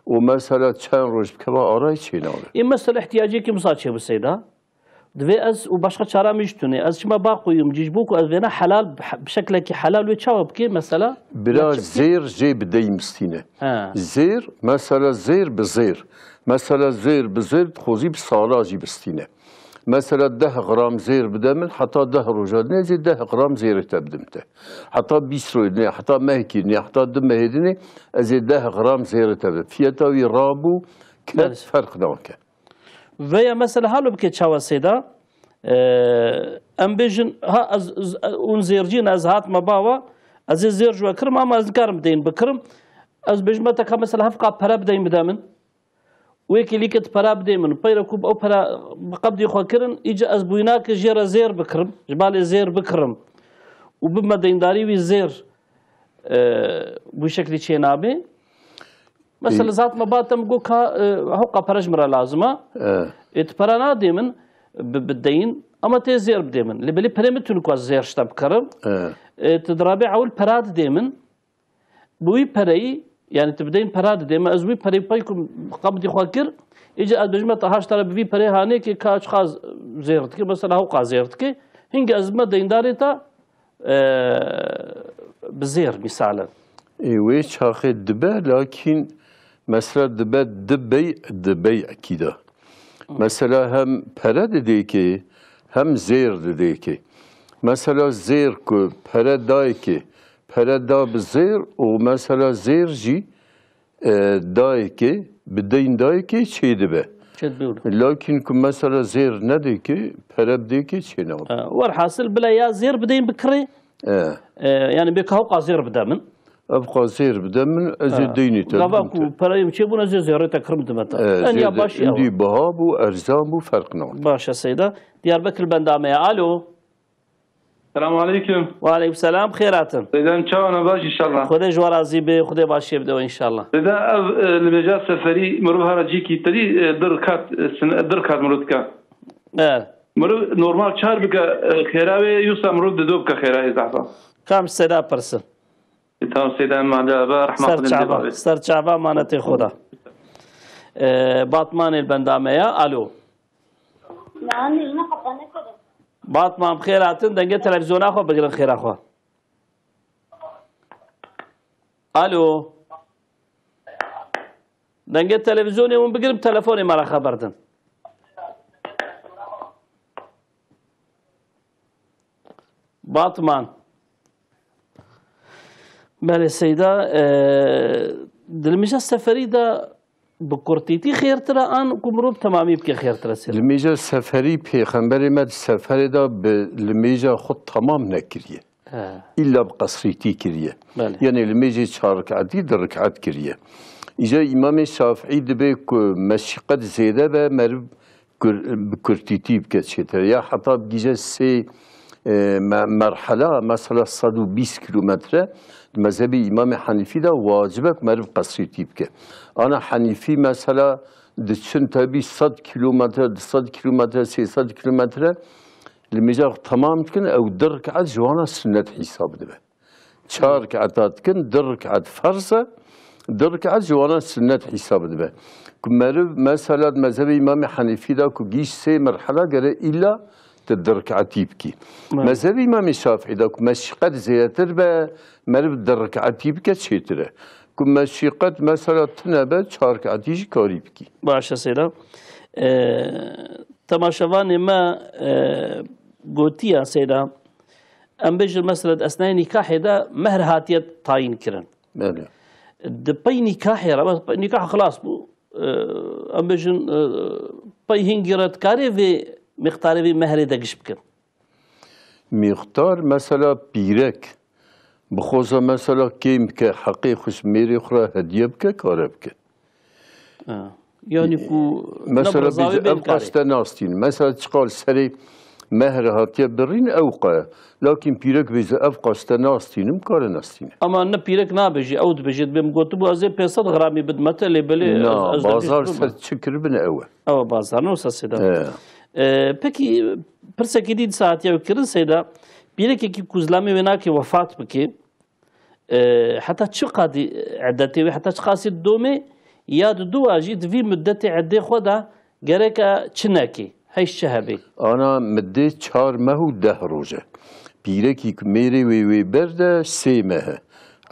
û mesela çend roj bi keva arayê çênabe. Ê mesela ihtiyacekî wisa çêbû seyda? Divê ez û başqa çara min jî tune. Ez çima ba qoyum cî ji bo ku ez vêna helal, bi şeklekî helal wê çawa bikê mesela? Bira zêr jê bi deyn bistîne. He. Zêr, mesela zêr bi zêr. Mesela zêr bi zêr dixwazî bi sala jî bistîne. Mesela deh gram zêr bide min, heta deh roja dinê ez ê deh gram zêrê te bidim te. Heta bîst roj dinê, heta mehekî dinê, heta du mehê dinê ez ê deh gram zêrê te bidim. Fiyeta wî rabû, ket, ferq nake. Veya mesela halo bike çawa seyda, e, em bêjin, ha, ez, ez, hûn zêrcî ne, ez hatime bawa, ez ê zêr ji we kirim, ama ez nikarim deyn bikirim. Ez bêjime te ka mesela hevqa pere bideyn bide min. Wê kêlîket pere bidê min. Peyre ku ew pere bi qebdî xwe kirin, îca ez bûyna ke jê re zêr bikirim, ji balê zêr bikirim û bibime deyndarî wî zêr, e, bu şeklî çê nabê. Mesela zat me ba te min got ka, e, hewqa pere ji min re lazim e. E. Ê tu pere nadê min bi, bi deyin, ama tê zêr bidê min. Lê belê perê min tune ku ez zêr ji te bikerim. E. E, tu dirabê ewil pera didê min. Bi wî pereyî, yani tu bi deyin pera didê min, ez wî pereyî pey ku qebdî xwe kir, îca ez bêjime te ha ji te re bi vî perê hanê ke ka çiqa zêr dike, mesela hewqa zêr dike. Hingê ez bime deyndarê te, e, bi zêr, misalen. Ê, wê çaxê dibe, lakîn mesela dibe di bey, di bey ekî de. Mesela hem pere didê ke, hem zêr didê ke. Mesela zêr ku pere dayê ke, pere da bi zêr û mesela zêr jî, e, dayê ke, bi deyn dayê ke çê dibe. Çê dibe wilo. Lakîn ku mesela zêr nedê ke, pere bidê ke çê nabe. E, werhasil bila ya zêr bidên bikirê, e, e, yani bê ka hewqa zêr bide min. Ev qazêr bide min, ez ê deynê te bidim te. Gava ku pereyê min çêbûn, ez ê zêrê te kirim dime te. E, en ya baş ya. Îndî biha bû, erzan bû, ferq nake. Baş e seyda. Diyarbekir benda me ye. Alo. Selamun aleyküm. Ve aleyküm selam, xêr hatin. Seyda, çawa ne, baş inşallah. Xwedê ji we razî be, Xwedê başiyê bide we inşallah. Seyda, ev, e, limêja seferî mirov hera cîkî tedî, e, di rekat, e, sin-, di rekat mirov dike. Evet. Mirov normal çar bike, e, xêra wê, yoksa mirov di do bike xêra wê zehfa. Kam seyda pirsin. E, tamam, Seyda, em maliya be, rehma Xwedê li dê bavê. Ser çava, ser çava, manetê Xweda. Ee, Batmanê li benda me ya. Alo. Batman, bi xêr hatin, dengê televizyona xwe bigirin, xêra xwe. Alo. Dengê televizyonê hûn bigirin, telefonê me re xeber din. Batman. Belê Seyda, e, di limêja seferî de bi kurtîtî xêrtir e an ku mirov temamî bike xêrtir e Seyda? Limêja seferî, Pêxemberê me di seferê de bi limêja xwe temam nekiriye. He. Îlla bi qesrîtî kiriye. Belê. Yanî limêjê çar riketî di riket kiriye. Îca Îmamê Şafîî dibê ku meşîqet zêde be, meriv kur-, bi kurtîtî bike çêtir. Ya heta bigihîje sê, e, me-, merhela, mesela sed û bîst kîlometre, di mezhebê Îmamê Henîfî de wacib e ku meriv qesrîtî bike. Ana Henîfî mesela diçin tebî sed kîlometre, du sed kîlometre, sê sed kîlometre, limêja xwe temam dikin, ew di riket ji wana sunnet hîsab dibe. Çar riketa dikin, di riket ferz e, di riket ji wana sunnet hîsab dibe. Ku meriv, mesela, di mezhebê Îmamê Henîfî de ku gihîşt sê merhela gere îlla tu di riketî bikî. Evet. Mezhebê Îmamê Şafîî de ku meşîqet zêdetir be, meriv di riketî bike çêtir e. Ku meşîqet, mesela, tune be, çar riketî jî karî bikî. Baş e Seyda. Ee, temaşevanê me, e, gotiya Seyda, em bêjin mesela di esnayê nîkahê de mehr hatiye tayîn kirin. Belê. Di pey nîkahê re, pey nîkah xilas bû. Em bêjin, e, pey hingî re dikarê vê mîqdarê vê mehrê de giş bikin? Mîqdar, mesela pîrek, Bixwaze mesela kêm bike, heqê xwe ji mêrê xwe re hediye bike, kare bike. Ha. Yani ku Mesela bazarê bêje, ev qas te nastîn. Mesela çiqal serê mehr hatiye birîn ew qe. Lakin pîrek bêje, ev qas te nastînim, kare nastîne. Ama ne pîrek nabêje, ew dibêje, dibê min gotibû ez ê pênc sed gramî bidime te, lê belê Na, ez, ez bazar ser çi kiribin ew e. Ew bazar ne wisa Seyda. He. Ee, peki, pirsekî dî dîsa hatiye kirin Seyda. Pîrekekî ku zilamê wê nake wefat bike, E, heta çi qadî eddetê wê, heta çi qasî didomê, ya diduwa jî di vî muddetê eddê xwe de gereka çi nekê, heyş çi hebê? Ana middê çar meh û deh roj e. Pîrekî ku mêrê wê wê ber de sê meh e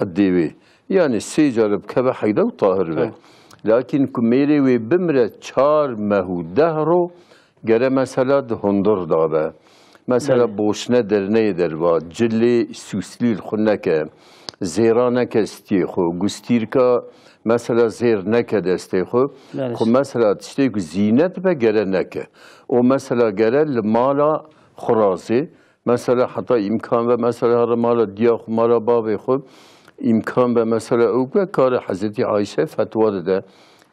eddê wê. Yani sê care bikeve heyda û tahir be. Tamam. Lakin ku mêrê wê bimre çar meh û deh ro, Gere mesela di hundir de be. Mesela Belê. boşne derneyê derva, cilê sûslî li xwe neke, zêra neke stiyê xwe, gustîrka mesela zêr neke destê xwe. Belê. Xwe mesela tiştê ku zînet be gere neke. O mesela gere li mala xwe razê. Mesela heta îmkan ve mesela here mala diya xwe, mala bavê xwe, îmkan ve mesela ew be kare Hezretî Ayşe fetwa dide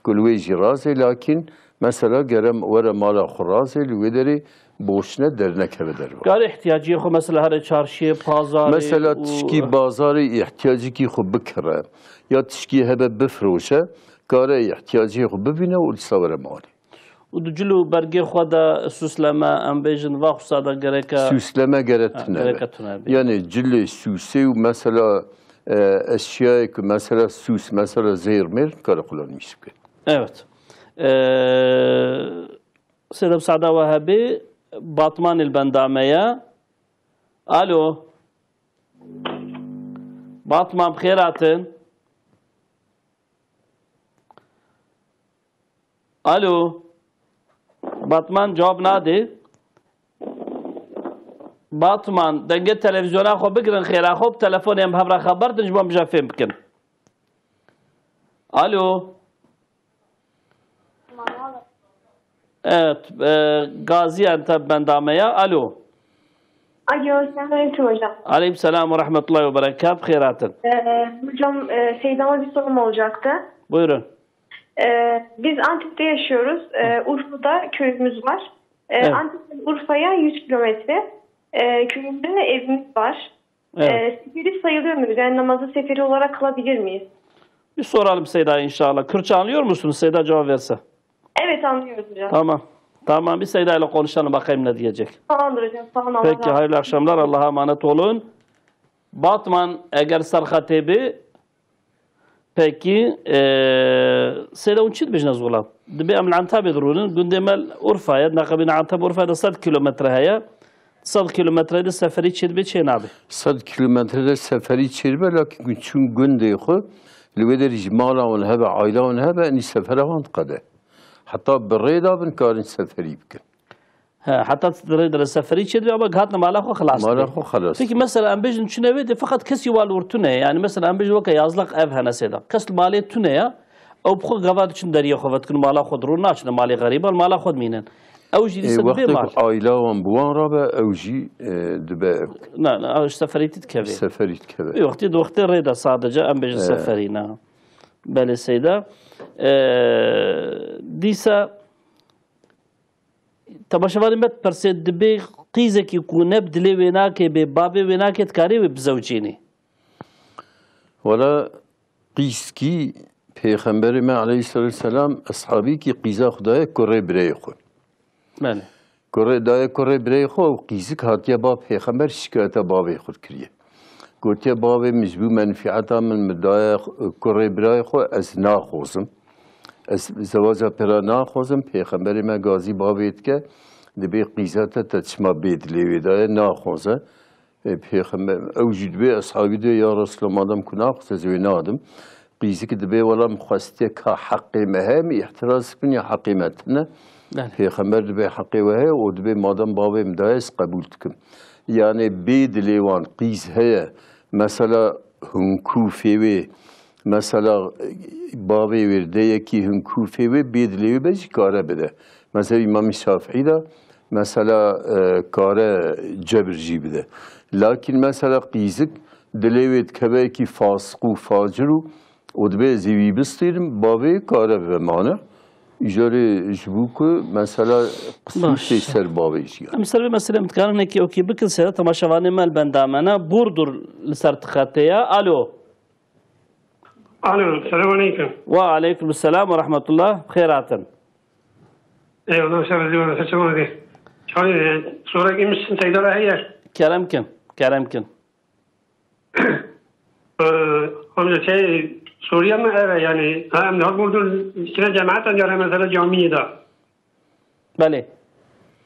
ku li wê jî razê, lakin mesela gere were mala xwe razê, li wê derê boşne dernekeve derve. Kare ihtiyaciyê xwe mesela here çarşiyê, pazarê Mesela û tişkî bazarê ihtiyacikî xwe bikire ya tişkî hebe bifroşe, kare ihtiyaciyê xwe bibîne û li sa were malê. Û di cil û bergê xwe de sûsleme, em bêjin, va xusa de gereke Sûsleme gere Ha, tune be. gereke tune be. Yani cilê sûsê û mesela, e, eşyayê ku mesela sûs, mesela zêr mêr kare xulanîş bike. Evet. Ee, Seyda Sada Wehebi, Batmanê li benda me ye. Alo. Batman, bi xêr hatin. Alo. Batman cewab nadê. Batman, dengê televizyona xwe bigirin, xêra xwe bi telefonê em hev re xeber din, ji bo em bize fêm bikin. Alo. Evet, e, Gaziantep benda me ya. Alo. Alo, selamünaleyküm hocam. Aleyküm selam ve rahmetullahi ve berekat. Xêr hatin. Ee, hocam, e, Seyda'ma bir sorum olacaktı. Buyurun. Ee, biz Antep'te yaşıyoruz. Ee, Urfa'da köyümüz var. Ee, Evet. Antep'ten Urfa'ya yüz kilometre. Ee, köyümde evimiz var. Evet. Ee, seferi sayılıyor muyuz? Yani namazı seferi olarak kılabilir miyiz? Bir soralım Seyda inşallah. Kürtçe anlıyor musunuz? Seyda cevap verse. Evet, anlıyoruz hocam. Tamam. Tamam, bir Seyda ile konuşalım bakayım ne diyecek. Tamamdır hocam. Sağ olun. Allah Peki, razı hayırlı akşamlar. Allah'a emanet olun. Batman, eger serxetê bi, peki, e, Seyda hûn çi dibêjin ez wila? Dibê em li Entabê dirûnin, gundê me li Urfa ye, neqebîna Entab Urfa de sed kilometre heye. Sed kilometre de seferî çêdibe çê nabe. Sed kilometre de seferî çêdibe, lakin ku çûn gundê xwe, li wê derê jî mala wan hebe, aila wan hebe, enî sefera wan diqede. Heta bi rê de bin karin seferî bikin. He, heta di rê de seferî çêdibe, ama gihatine mala xwe xilas Mala dibe. xwe xilas Peki dibe. mesela em bêjin çûne wê de feqet kesî wal ûr tune ye. Yani mesela em bêjin weke yazlaq ev hene Seyda. Kes li malê tune ya, ew bi xwe gava diçin deriyê xwe vedikin, mala xwe dirûn, naçine malê xerîban, mala xwe dimînin. Ew jî Ê, dîsa dibê wextê mal. ku aîla wan bi wan rabe, ew jî, e, dibe Na, na, ew ji seferîtî dikeve. seferî dikeve. Wê wextê di wextê rê de sadece em bêjin He. seferî ne. Belê Seyda. E, dîsa temaşevanê me dipirsê, dibê qîzekî ku ne bi dilê wê nake, bê bavê wê nake, dikarê wê bizewcînî? Wela qîzkî Pêxemberê me aleyhisselatu vesselam eshabîkî qîza xwe daye kurê birayê xwe. Belê. Kurê daye kurê birayê xwe û qîzik hatiye ba Pêxember şikayeta bavê xwe kiriye. Gotiye, bavê min ji bo menfîeta min, min daye kurê birayê xwe, ez naxwazim. Ez zewaca pê re naxwazim. Pêxemberê me gazî bavê dike, dibê qîza te, te çima bê dilê wê daye, naxwaze. Ê, Pêxember, ew jî dibê eshabî dibê, ya Resulallah, madem ku naxwest ez wê nadim. Qîzik dibê, wela min xwestiye ka heqê me heye, min îhtiraz bikin ya heqê me tune. Belê. Pêxember dibê heqê we heye û dibê madem bavê min daye ez qebûl dikim. Yani bê dilê wan qîz heye, mesela hinkûfê wê, mesela bavê wê de yekî hinkûfê wê bê dilê wê be jî kare bide. Mesela Îmamî Şafîî de mesela, e, kare cebir jî bide. Lakin mesela qîzik dilê wê dikeve yekî fasiq û facir û, û dibê ez ê wî bistînim, bavê kare bibe mane. Îcarê ji bo ku mesela qismî Baş. tê ser bavê jî. Em ser vê meselê em dikarin nekî okî bikin, seyda temaşevanê me li benda me ne, Burdur li ser ti xetê ye. Alo. Alo, selamun aleyküm. Wa aleyküm selam ve rahmetullah. Bi xêr hatin. Eyvallah, şer razî olsun. Çawa dê? Çawa dê? Sorek îmiş seyda re heye. Kerem kin, kerem kin. Ee, amca şey, soruya mı eve yani? Ha, em har buldu, içine cemaat ancar mesela camiye de. Belê.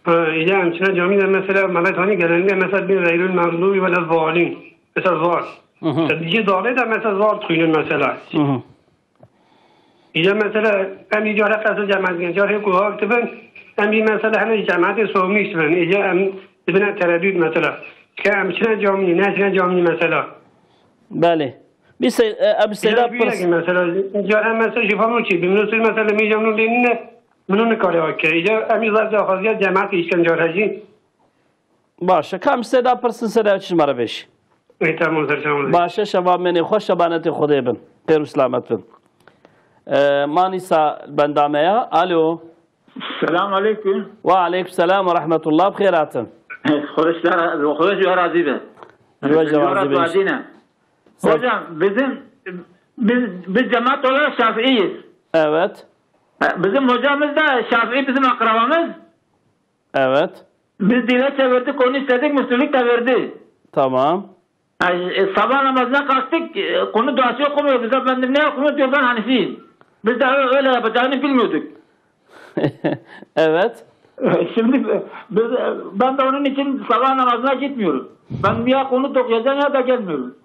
Ha, ile em çine camî de mesela melet hani genelinde mesela bir gayril mağdubi ve lezzalim. Mesela zar. Hı hı. Mesela bir dalê de mesela zar dixwînin mesela. Hı hı. Ile mesela em îcar hep esas cemaat gen. Car hep ku hak dibin, em bir mesela hani cemaatê soğumuş dibin. Ile em dibine tereddüt mesela. Ke em çine camî, ne çine camî mesela. Belê. Bir sey, e, Ebu Seyda Îcar bir pirs. Mesela, îcar em mesela şifa mı ki? Bir mesela mesela mi camî lênine. Min nikare weke. Îcar em ê zaf daxwaziya cemaetê îşkence re jî. Baş e. Ka em seyda pirsin, seyda çi ji me re bêjî. Ê, tamam, ser çawan. Baş e, şeva menê xweş, şebanetê Xwedê bin. Xêr û selamet bin. Ee, Manîsa benda me ya. Alo. Selam aleyküm. Ve aleyküm selam ve rahmetullah. Bi xêr hatin. Xweş, xweş ya razî be. Ji we jî razî be. Razî ne. Sen- Hocam, bizim, biz, biz cemaat olarak Şafiiyiz. Evet. E, bizim hocamız da Şafii, bizim akrabamız. Evet. Biz dile çevirdik, onu istedik, Müslümlük de verdi. Tamam. Yani, e, sabah namazına kalktık, e, konu duası okumuyor bize. Ben de ne okumuyor diyor, ben Hanefiyim. Biz de ö-, öyle yapacağını bilmiyorduk. Evet. Şimdi biz, ben de onun için sabah namazına gitmiyorum. Ben ya konu okuyacağım ya da gelmiyorum.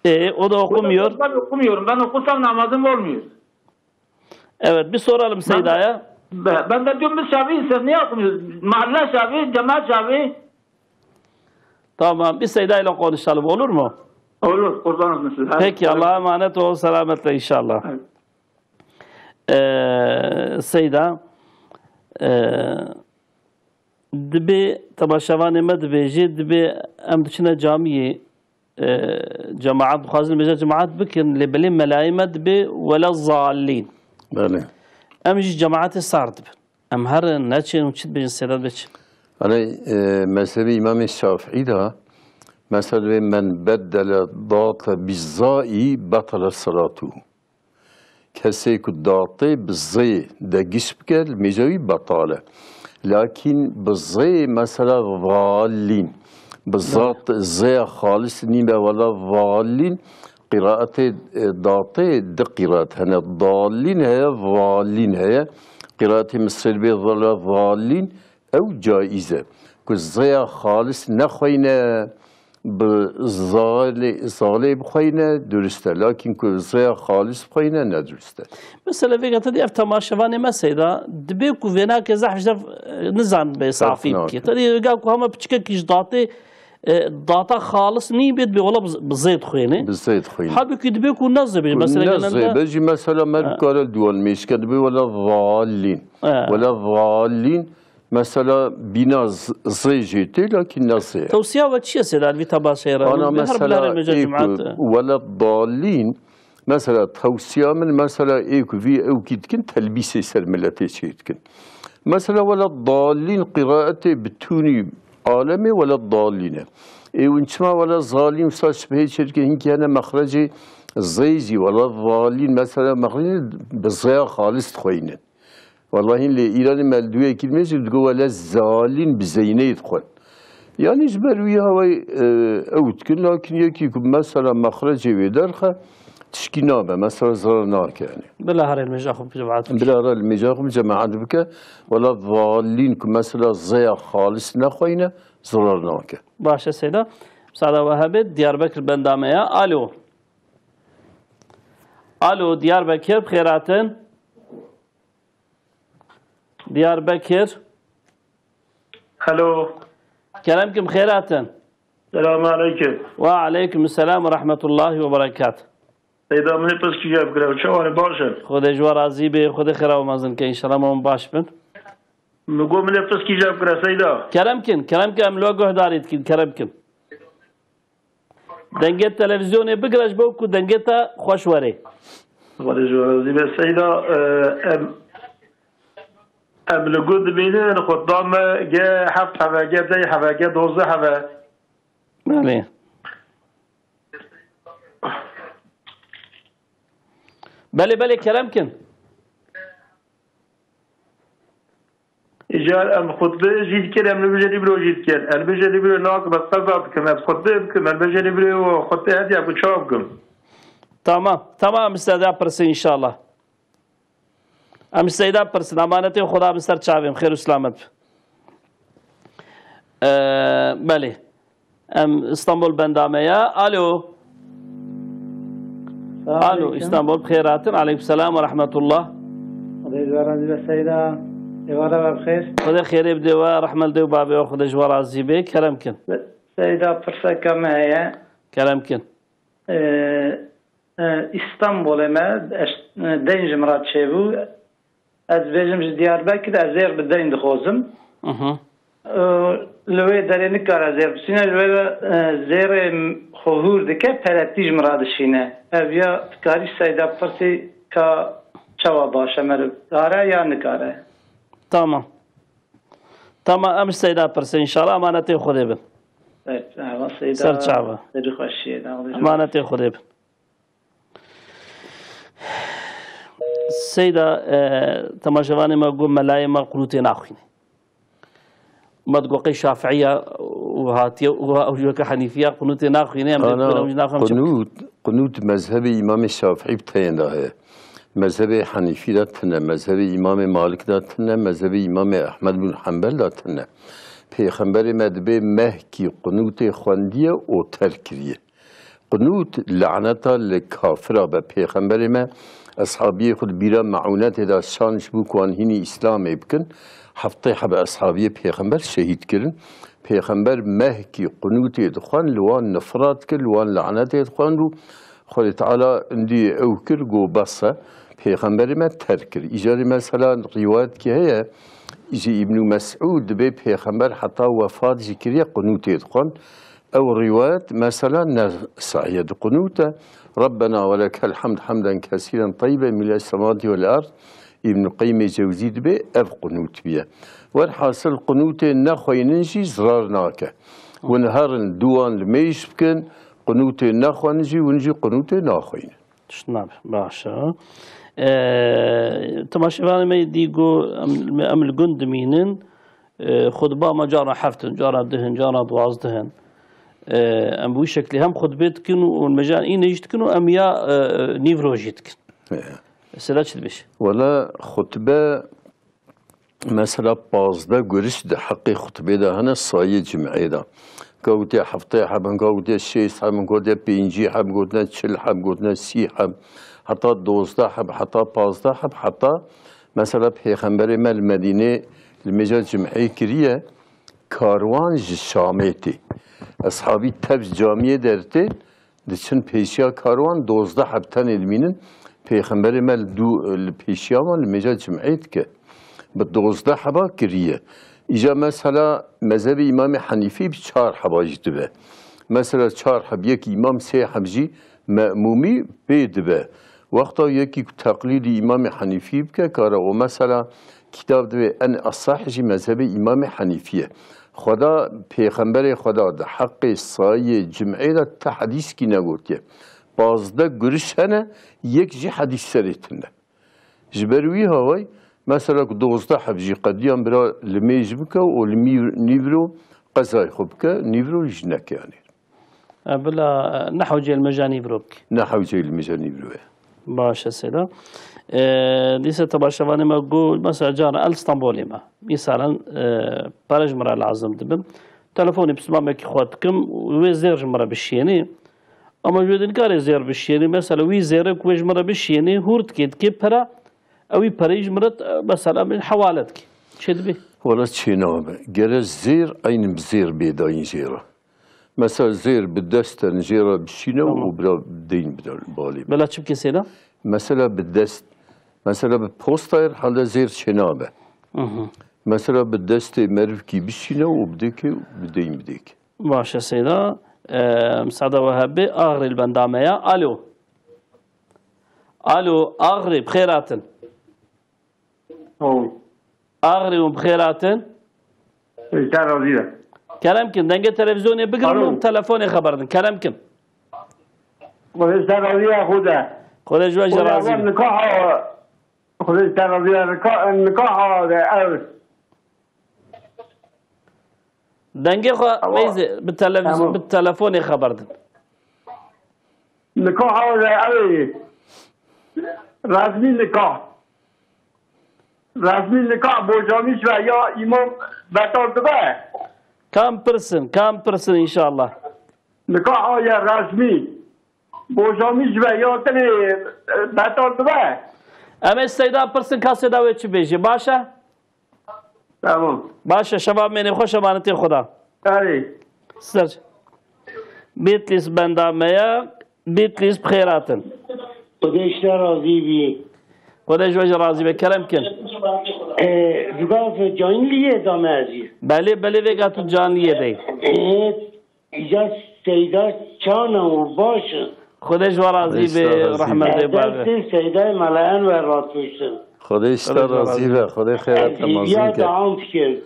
E, o da okumuyor. Ben okumuyorum. Ben okursam namazım olmuyor. Evet, bir soralım Seyda'ya. Ben, ben de diyorum biz Şafiiyiz, siz niye okumuyorsunuz? Mahalle Şafii, cemaat Şafii. Tamam, bir Seyda ile konuşalım, olur mu? Olur, kurban olsun size. Peki, Allah'a emanet ol, selametle inşallah. Evet. Ee, Seyda, ee, dibê temaşevanê me dibêjê, dibê em diçine camiyê, e, cemaat, dixwazin bêje cemaat bikin, lê belê melayê me dibê wela zalîn. Belê. Em jî cemaatê sar dibin. Em herin, neçin û çi dibêjin, seyda dibê çi? Hani, e, mezhebê Îmamê Şafîî de, mesela dibê men beddele date bi zayî betele salatuhu. Kesê ku datê bi zê de giş bike, li mêja wî betal e. Lakîn bi zê mesela zalîn, bi zat zêya xalis nîne wela zalîn, qîraetê, e, datê di qîraet hene. Dalîn heye, zalîn heye. Qîraetê Misrê bê wela zalîn, ew caiz e. Ku zêya xalis nexweyne, bi zalê, zalê bixweyne, durist e. Lakin ku zêya xalis bixweyne, ne durist e. Mesela vêga te dî ev temaşevanê me seyda, dibê ku vênake zehf ji dev, e, nizan bê safî bike. Te dî vêga ku hema piçikekî ji datê, e, data xalis nî bê, dibê wela bi, bi zê dixwêne. Bi zê dixwêne. Halbukî dibê ku ne zê bê. Ku mesela ne genelde zê be jî mesela me Ha. dikare li duwan mêşke dibê wela zalîn. Ha. Wela zalîn. Mesela bîna z-, zê jê tê, lakin ne zê ye. Tewsiya we çi ye seyda, vî temaşeyê re? Ana Her mesela bilarê mêja ê ku cumat. Wela dalîn, mesela tewsiya min, mesela ê ku vî ew kî dikin, telbîsê ser miletê çê dikin. Mesela wela dalîn qîraetê bitûnî alemê wela dalîn e. Ê win çima wela zalîn wisa şibhê çê dikin, hinkî hene mexrecê zê jî wela zalîn, mesela mexrecê bi zêya xalis dixweynin. Wallahî lê Îranê me li duyê kî dimêjin, digo wele zalîn bi zeyneyê dixwin. Yanî ji ber wî hawayê, e, ew dikin, lakin yekî ku mesela mexrecê wê derxe, tişkî nabe, mesela zarar nake yanî. Bila here li mêja xwe bi cemaat bike. Bila here li mêja xwe bi cemaat bike, wela zalîn ku mesela zêya xalis nexweyne, zarar nake. Baş e seyda. Müsaade we hebe, Diyarbekir benda me ya. Alo. Alo, Diyarbekir, bi xêr hatin. Diyarbekir. Hello. Kerem kim xêr hatin. Selamun aleyküm. Ve aleyküm selam ve rahmetullahi ve berekat. Seyda, min ê pirs kî jî bikire, çawa ne, baş e? Xwedê ji we razî be, Xwedê xêra we mezin ke, înşallah me hûn baş bin. Min got min ê pirs kî jî bikire, Seyda. Kerem kin, kerem kin, em li we guhdarî dikin, kerem kin. Dengê televîzyonê bigire ji bo ku dengê te xweş were. Xwedê ji we razî be. Seyda, e, em, em li gund dimînin, xutba me ge heft heve, ge deh heve, ge dozdeh heve. Belê. Belê, belê, kerem kin. Îcar em xutbe jî dikin, em li bijê nîvro jî dikin. Em bijê nîvro nakim, ez qeza dikim, ez xutbe bikim, em bijê nîvro û xutbe hediya ku çawa bikim? Tamam, tamam, em seyda pirsin inşallah. Em seyda pirsin, emanetê Xuda bi ser çavê me, xêr û selamet. Ee, belê. Em Îstanbul benda me ya. Alo. Selam Alo, aleyküm. Îstanbul, bi xêr hatin. Aleyküm selam ve rahmetullah. Xwedê ji we razî be Seyda. Êvara we bi xêr. Xwedê xêrê bide we, rehmet dê û babê we, Xwedê ji we razî be. Kerem kin. Seyda, pirseka me heye. Kerem kin. Ee, e, Îstanbulê me, eş-, e, deyn ji min re çêbû. Ez dibêjim ji Diyarbekir, ez zêr bi deyn dixwazim. Mhm. E, li wê derê nikare zêr bistîne, ji wê ve, e, zêrê xwe hûr dike, peletî ji min re dişîne. Ev ya dikarî Seyda pirsî ka çawa baş e, meriv kare ya nikare? Tamam. Tamam, em ji Seyda pirsin, inşallah emanetê Xwedê bin. Evet, ewa Seyda. Ser çava. Serî xweşiyê, da, Emanetê Xwedê bin. Seyda, e, temaşevanê me got, melayê me qunûtê naxwîne. Me digot, qey Şafiiya û hatiye û ha-, û weke Henîfiya qunûtê naxwîne, em dê Ana, bibin, ew jî naxwin çi bikin? Qunût, qunût mezhebê Îmamê Şafîî bi teyên de heye. Mezhebê Henîfî de tune, mezhebê Îmamê Malik de tune, mezhebê Îmamê Ehmed bin Hembel de tune. Pêxemberê me dibê mehkî qunûtê xwendiye û terk kiriye. Qunût laneta li kafira be. Pêxemberê me eshabiyê xwe di bîra meûnetê de şan ji bo ku wan hînî Îslamê bikin. Heftê heb eshabiyê Pêxember şehîd kirin. Pêxember mehkî qunûtê dixwend, li wan nifret kir, li wan lanetê dixwend û Xwedê Teala indî ew kir, got, bes e. Pêxemberê me terk kir. Îcarê mesela rîwayetkî heye, ji Îbnû Mesûd dibê Pêxember heta wefat jî kiriye qunûtê dixwend. Ew rîwayet mesela ne sahî ye, di qunût e. Rabbena ve lekel hamd hamden kesîren teyyiben mîle semawatî vel erd. Îbn Qeyyimê Cewzî dibê ev qunût bûye. Werhasil qunûtê nexweynin jî zirar nake. Hûn herin dû wan li mêj bikin, qunûtê nexwendin jî, hûn jî qunûtê naxweynin. Tişt nabe. Baş e. Ee, temaşevanê me dî got, em, em li gund dimînin. E, xutba me cara heft in, cara deh in, cara duwazdeh in. E, em bi wî şeklî hem xutbê dikin û, û mejan îne jî dikin û em ya, e, nîvro jî dikin. He. Seyda çi dibêje? Wela xutbe mesela pazdeh guriş di heqê xutbê de hene sayê cim'ê de. Ka gotiye heftê heb in, ka gotiye şêst heb in, ka gotiye pêncî heb, gotine çil heb, gotine sî heb, heta dozdeh heb, heta pazdeh heb, heta Mesela Pêxemberê me li Medînê li mêja cim'ê kiriye, karwan ji Şamê tê. Eshabî tev ji camiyê dertên, diçin pêşiya karwan, dozdeh heb tenê dimînin. Pêxemberê me li dû, li pêşiya wan li mêja cim'ê dike. Bi dozdeh heba kiriye. Îja mesela mezhebê Îmamê Henîfî bi çar heba jî dibe. Mesela çar heb, yek îmam, sê heb jî me'mûmî pê dibe. Wexta yekî ku teqlîdî Îmamê Henîfî bike, kare û mesela kîtab divê en esah jî mezhebê Îmamê Henîfî ye. Xweda, pêxemberê Xweda di heqê sayê cim'ê de ti hedîskî negotiye. Pazdeh guriş hene, yek jî hedîs serê tune. Ji ber wî hawayî, mesela ku dozdeh heb jî qediyan bira li mêj bike û li mî-, nîvro qezayê xwe bike, nîvro jî neke yanî. E, bila, e, ne hewce li mêja nîvro bike. Ne hewce li mêja nîvro ye. Baş e, Seyda. E, dîse temaşevanê me got, mesela cara el Stenbolê me. Mîsalen, e, pere ji min re lazim dibin. Telefonê pismamekî xwe dikim, wê zêr ji min re bişiyênê. Ama ji wê de nikarê zêr bişiyênê. Mesela wî zêre ku wê ji min re bişiyênê, hûr dikê, dikê pere, ew wî pereyî ji min re, e, mesela min hewale dikê. Çê dibê? Wala çê nabe. Gere zêr eyn bi zêr bê dayîn jê re. Mesela zêr bi dest te jê re bişîne Tamam. û bira deyn bide balê. Bela çi bike Seyda? Mesela bi dest, mesela bi postayê herhalde zêr çê nabe. Hı hı. Mesela bi destê merivkî bişîne û bidêke û bi deyn bidêke. Baş e Seyda. Ee, müsaade ve hebê, Ağrı li benda me ya. Alo. Alo, Ağrı, bi xêr hatin. Alo. Ağrı hûn bi xêr hatin. Te razî be. Kerem kin, dengê televîzyonê bigirin Alo. û telefonê xeber din. Kerem kin. Xwedê te razî be, Xwedê. Xwedê ji we jî Xwedê razî be. Nikaha, Xwedê te razî be, nika-, nikaha de ev. Dengê xwe Ewa. Meyzê, bi televîz-, Tamam. bi telefonê xeber din. Nikaha de ew ê. Resmî nikah. Resmî nikah bojamîş ve ya îmam betal dibe. Kam pirsin, kam pirsin inşallah. Nikah aye resmî. Bojamîş ve ya tenê, e, betal dibe. Em ê Seyda pirsin, ka Seyda wê çi bêjê, baş e? Tamam. Baş e, şeva mênê xweş, emanetê Xweda. Erê. Ser. Bitlîs benda me ya, Bitlîs bi xêr hatin. Xwedê ji te razî bî. Xwedê ji we jî razî be, kerem kin. Ee, bi gav canliyê da me ezî. Belê, belê, vêga tu canliyê de yî. Ee, îca Seyda çan e û baş e. Xwedê ji we razî be, Xwedê ji te razî rehmet be. Bê, bavê. Destê Seydayê meleyan we ratûştin. Xwedê ji te Xwedê ji we razî razî be, be. Xwedê xêra te mezin ke. Dua dikim.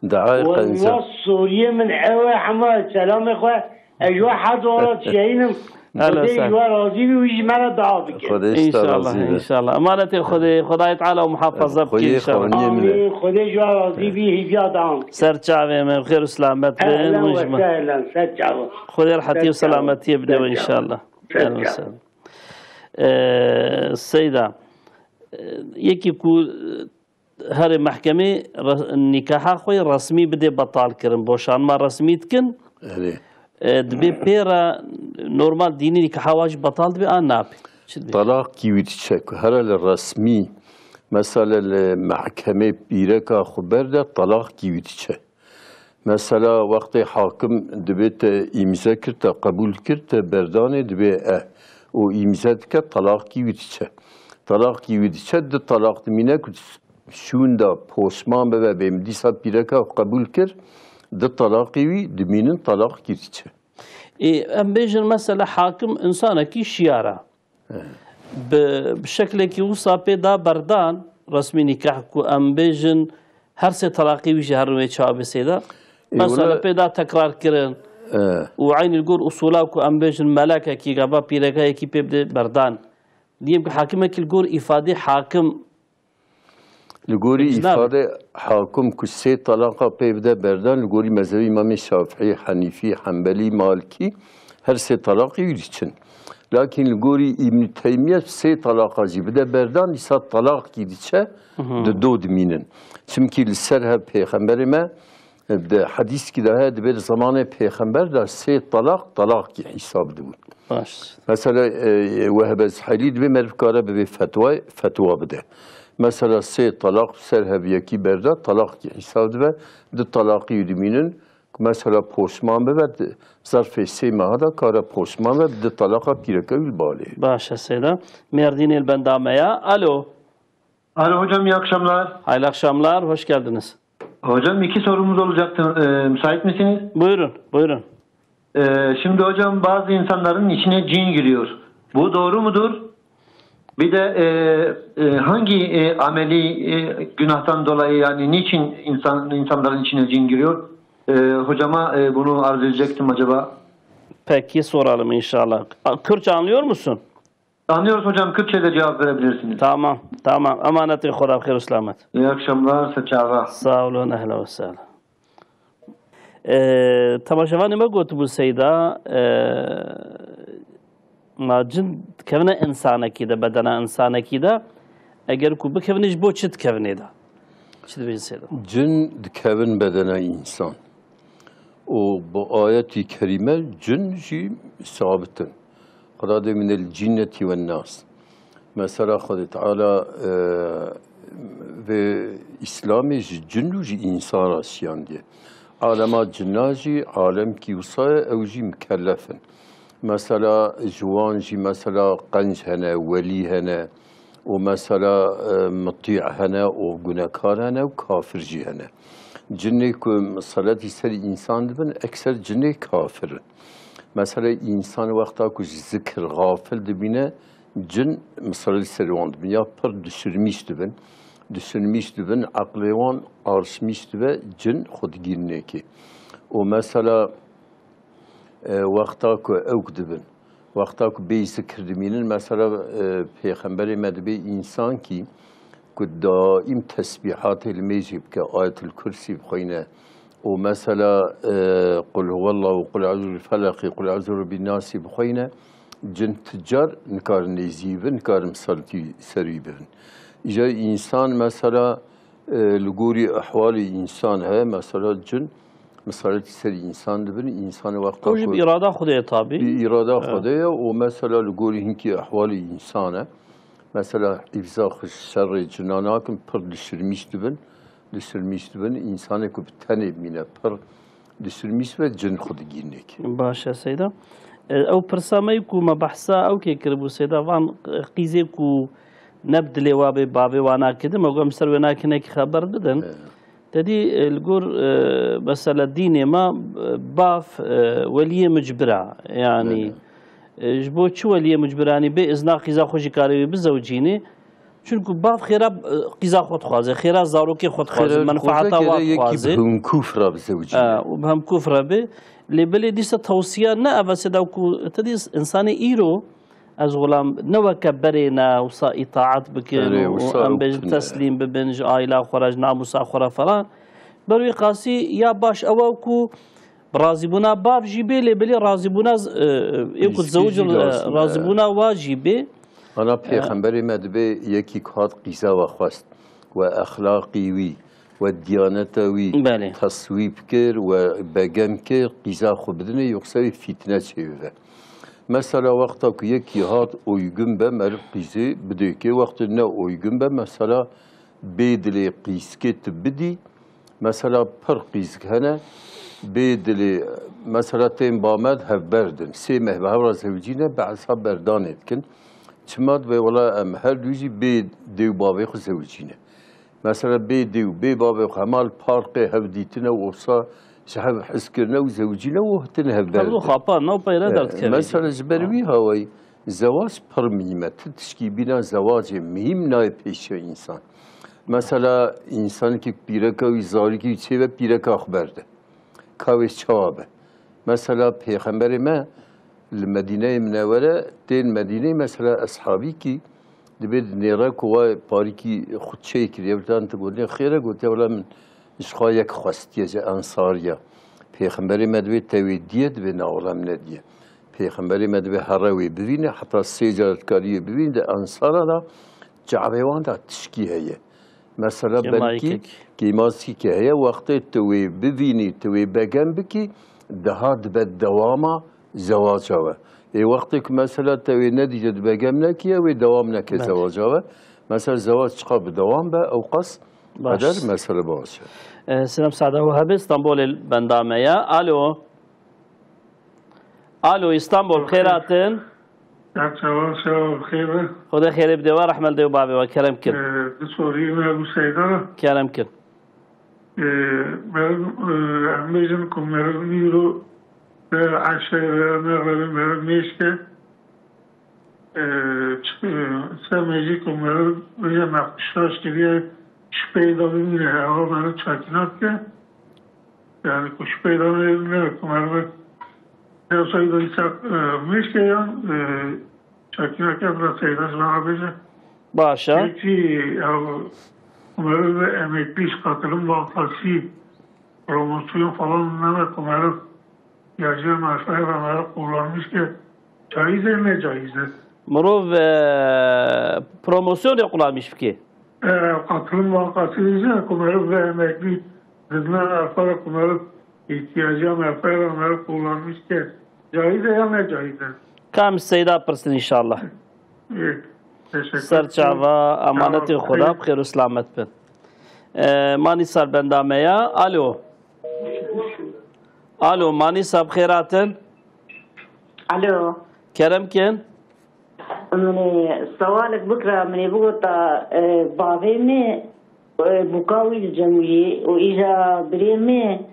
Dua Wella qenca. Soriyê min ew e, hema selamê xwe, ez ji we her dora dişeyînim. Hele Xwedê ji sen. We razî bî, wî ji me re dua bike. Xwedê ji te İnşallah, razî be. İnşallah. Emanetê Xwedê, Xwedayê Teala muhafaza bike Xwedê inşallah. Xwedê min e. Amîn. Xwedê ji we razî bî, hîviya dan. Ser çavê me, xêr û selamet bin, Ehlen hûn ji we me. Sehlen, ser çava. Xwedê rehetî û Ser çava. Selametiyê bide Ser we çava. İnşallah. Ser Ehlen çava. Sehlen. Ee, Seyda, e, yekî ku, e, herê mehkemê re-, nîkaha xwe yê resmî bidê betal kirin. Boşanma resmî dikin. Erê. E, dibê pê re normal dînî nîkaha wan jî betal dibe, an nabe? Çi dibe? Talaqkî wî diçe ku here li resmî, mesela li mehkemê pîreka xwe berde, talaqkî wî diçe. Mesela wextê hakim dibê te îmze kir, te qebûl kir, te berdanê dibê e û îmze dike, talaqkî wî diçe. Talaqkî wî diçe, di talaq dimîne ku şûnda poşman bibe, bê min dîsa pîreka qebûl kir, di talaqî wî dimînin, talaqkî diçe. Ê, em bêjin mesela hakim însanekî şiyar e. He. Bi, bi şeklekî wisa pê da berdan, resmî nîkah ku em bêjin her sê talaqî wî jî herin wê çawa bê Seyda. Ê, Mesela wele pê da tekrar kirin He. û eynî li gor usûla ku em bêjin melekekî gava pîrekayekî pê bide berdan. Diyelim ki hakimekî li gor îfadê hakim Li gorî Peki, nabe? Îfade hakim ku sê talaqa pê bide berdan, li gorî mezhebê Îmamê Şafîî, Henîfî, Hembelî, Malikî her sê talaqî wî diçin. Lakin li gorî Îbn Teymîye sê talaqa jî bide berdan, dîsa talaqkî diçe, Hı hı. di do dimînin. Çimkî li ser hev pêxemberê me Di hedîskî de heye, dibê di zemanê pêxember de sê talaq, talaqkî hîsab dibûn. Baş. Mesela, e, Wehbe Zhelî dibê meriv kare bibê fetwa, fetwa bide. Mesela sê talaq ser heviyekî berda, talaqkî hîsab dibe, di talaqî wî dimînin, ku mesela poşman bibe, di zerfê sê meha de kare poşman be, di talaqa pîreke wî li balê. Baş e, Seyda. Mêrdînê li benda me ya. Alo. Alo hocam, iyi akşamlar. Hayırlı akşamlar, hoş geldiniz. Hocam, iki sorumuz olacaktı. E, müsait misiniz? Buyurun, buyurun. E, şimdi hocam, bazı insanların içine cin giriyor. Bu doğru mudur? Bir de, e, e, hangi, e, ameli, e, günahtan dolayı, yani niçin insan, insanların içine cin giriyor? E, hocama, e, bunu arz edecektim acaba. Peki, soralım inşallah. A, Kürtçe anlıyor musun? Anlıyoruz hocam, Kürtçe de cevap verebilirsiniz. Tamam, tamam. Emanetê Xweda, xêr û selamet. İyi akşamlar, ser çava. Sağ olun, ehlen ve sehlen. Ee, temaşevanê me gotibû Seyda, ee, ma cin dikevine însanekî de, bedena însanekî de, eger ku bikevine ji bo çi dikevine de? Çi dibêjin Seyda? Cin dikevin bedena însan. Û bi ayetî kerîme cin jî sabit in. Xweda dê min el cinnetî wen nas. Mesela Xwedê Teala, e, vê Îslamê ji cin û ji însan re şiyandiye. Alema cinna jî alemkî wisa ye, ew jî mikellef in. Mesela ji wan jî mesela qenc hene, welî hene, û mesela, e, mutî hene û gunekar hene û kafir jî hene. Cinê ku miseletî ser însan dibin, ekser cinê kafir in. Mesela însan wexta ku ji zikir xafil dibîne, cin misal li ser wan dibin ya pir dişirmîş dibin. Dişirmîş dibin, eqlê wan arşmîş dibe, cin xwe digîrinê kê. Û mesela, e, wexta ku ewk dibin, wexta ku bê zikir dimînin, mesela, e, pêxemberê me dibê însan kî ku daîm tesbîhatê li mêjê bike, Ayetul Kursî bixwîne, û mesela, e, Qul huwallahu, Qul eûzû bil felaqî, Qul eûzû bi rebbin nasî bixwîne, cin ti car nikarin nêzî bin, nikarin misaltî ser wî bibin. Îja însan mesela, e, li gorî ehwalê însan heye, mesela cin misaletî ser însan dibin, însanê wexta Ew jî ku bi îrada Xwedê ye tabî. Bi îrada Xwedê ye û mesela li gorî hinkî ehwalê însan e. Mesela hîfza xwe ji şerê cina nakin, pir dişirmîş dibin. Dişirmîş dibin, însanê ku bi tenê bimîne pir dişirmîş ve cin xwe digînê kê. Baş e Seyda. E, ew pirsa me ku me behsa ew kê kiribû Seyda, van qîzê ku ne bi dilê wa bê bavê wa nakidin, me got em ser wê nakinekî xeber bidin. E. Te dî, e, li gor, e, mesela dînê me, e, bav, e, weliyê mucbira. Yanî, Belê. e, ji bo çi weliyê mucbiranî bê izna qîza xwe jî karê wî bizewicînî? Çunku bav xêra, e, qîza xwe dixwaze, xêra zarokê xwe dixwaze, Xêra menfaeta dixwaze, wa xêra yekî dixwaze. bi hemkûf re bizewicîne. E, û bi hemkûf re bê. Lê belê dîsa tewsiya ne ev e Seyda ku te dî însanê îro, ez xulam ne weke berê ne wisa îtaat bikin Erê, û, û wisa em ew bêjin tune. teslîm bibin ji aîla xwe re, ji namûsa xwe re falan. Ber wî qasî ya baş ew e ku bi razîbûna bav jî bê, lê belê razîbûna z-, e, e, ê ku Pîskî zewicin, jî e, lazim e. razîbûna wa jî bê. Ana E, pêxemberê me dibê yekî ku hat qîza we xwest, we exlaqî wî, we diyaneta wî Belê. teswîb kir, we begem kir, qîza xwe bidinê, yoksa wî fîtne çêbibe. Mesela wexta ku yekî hat uygun be, meriv qîzê bidê kê, wextê ne uygun be, mesela bê dilê qîzkê tu bidî, mesela pir qîzk hene, bê dilê, mesela tên ba me di hevber din, sê meh bi hev re zewicîne, bi hesab berdanê dikin. Çima dibe, wela em her du jî bê dê û bavê xwe zewicîne. Mesela bê dê û bê bavê xwe hema li parkê hev dîtine û wisa ji hev hez kirine û zewicîne û hatine hevber Hevdû din. xapar, nav peyre E, derdikeve. Mesela ji ber Ha. wî hawayî zewac pir muhîm e. Ti tişkî bîna zewacê muhîm nayê pêşiya însan. Mesela însanekî pîreka wî, zarokê wî çêbe pîreka xwe berde. Ka wê çawa be? Mesela pêxemberê me li Medîneyê Minewere tên Medîneyê, mesela eshabîkî dibê di nêre ku wa parîkî xwe çêkiriye, bi tan tu gotiye, xêr e, gotiye, wela min ji xwe yek xwestiye ji ensariya. Pêxemberê me dibê te wê diye, dibê na wela min nediye. Pêxemberê me dibê here wê bivîne, heta sê car dikarî wê bivîne, di ensara da, çavê wan da tişkî heye. Mesela Kêmayî belkî kek. kêmasîkê heye, wextê tu wê bivînî, tu wê begem bikî, daha dibe dewama zewaca we. Ê wextê ku mesela te wê nedîte, tu begem nekiye, wê dewam neke Belê. zewaca we. Mesela zewac çiqa bi dewam be, ew qas Baş. qeder mesele baş e. E, Sinem Sada Wehebê, Stenbolê benda me ya. Alo. Alo, Îstanbul, bi xêr hatin. Ya çawa, çawa, bi xêr be. Xwedê xêrê bide we, rehmel dê û bavê we, kerem kin. Ee, bi sorî me bu Seyda. Kerem kin. Ee, meriv, e, em bêjin ku meriv nîro ve eşe ve mexrebe meriv mêşke. Ee, ç-, e, se mêjî ku meriv bêje me xwe şaş kiriye, şpeyda bimîne, ewa meriv çakîna dike. Yani ku şpeyda ne, ne ku meriv ne sayda insan, e, mêşke yan, e, çakîna ke bira seyda ji bana bêje. Baş e. Peki, ya, meriv ve emeklî ji Katılım Bankası promosyon falan ne ku meriv Ya ji me şair Ömer'i kullanmış ki caiz e, ne caiz e? Mirov, e, promosyonê qulamîş bike. E, Katılım Bankası diyecek, Ömer'i ve emekli dizmen erfara Ömer'i ihtiyacı Ömer'i kullanmış ki caiz e ya ne caiz e? Kam Seyda pirsin inşallah. İyi, teşekkür Ser ederim. çava, emanetê Tamam. Xweda, bi xêr û selamet bin. E, manî ser benda me ya. Alo. Alo, Manîsa, bi xêr hatin. Alo. Kerem kin. Min ê sewalek bikira, min ê bigota, e, bavê min, e, bûka wî li cem wî û îja birê min,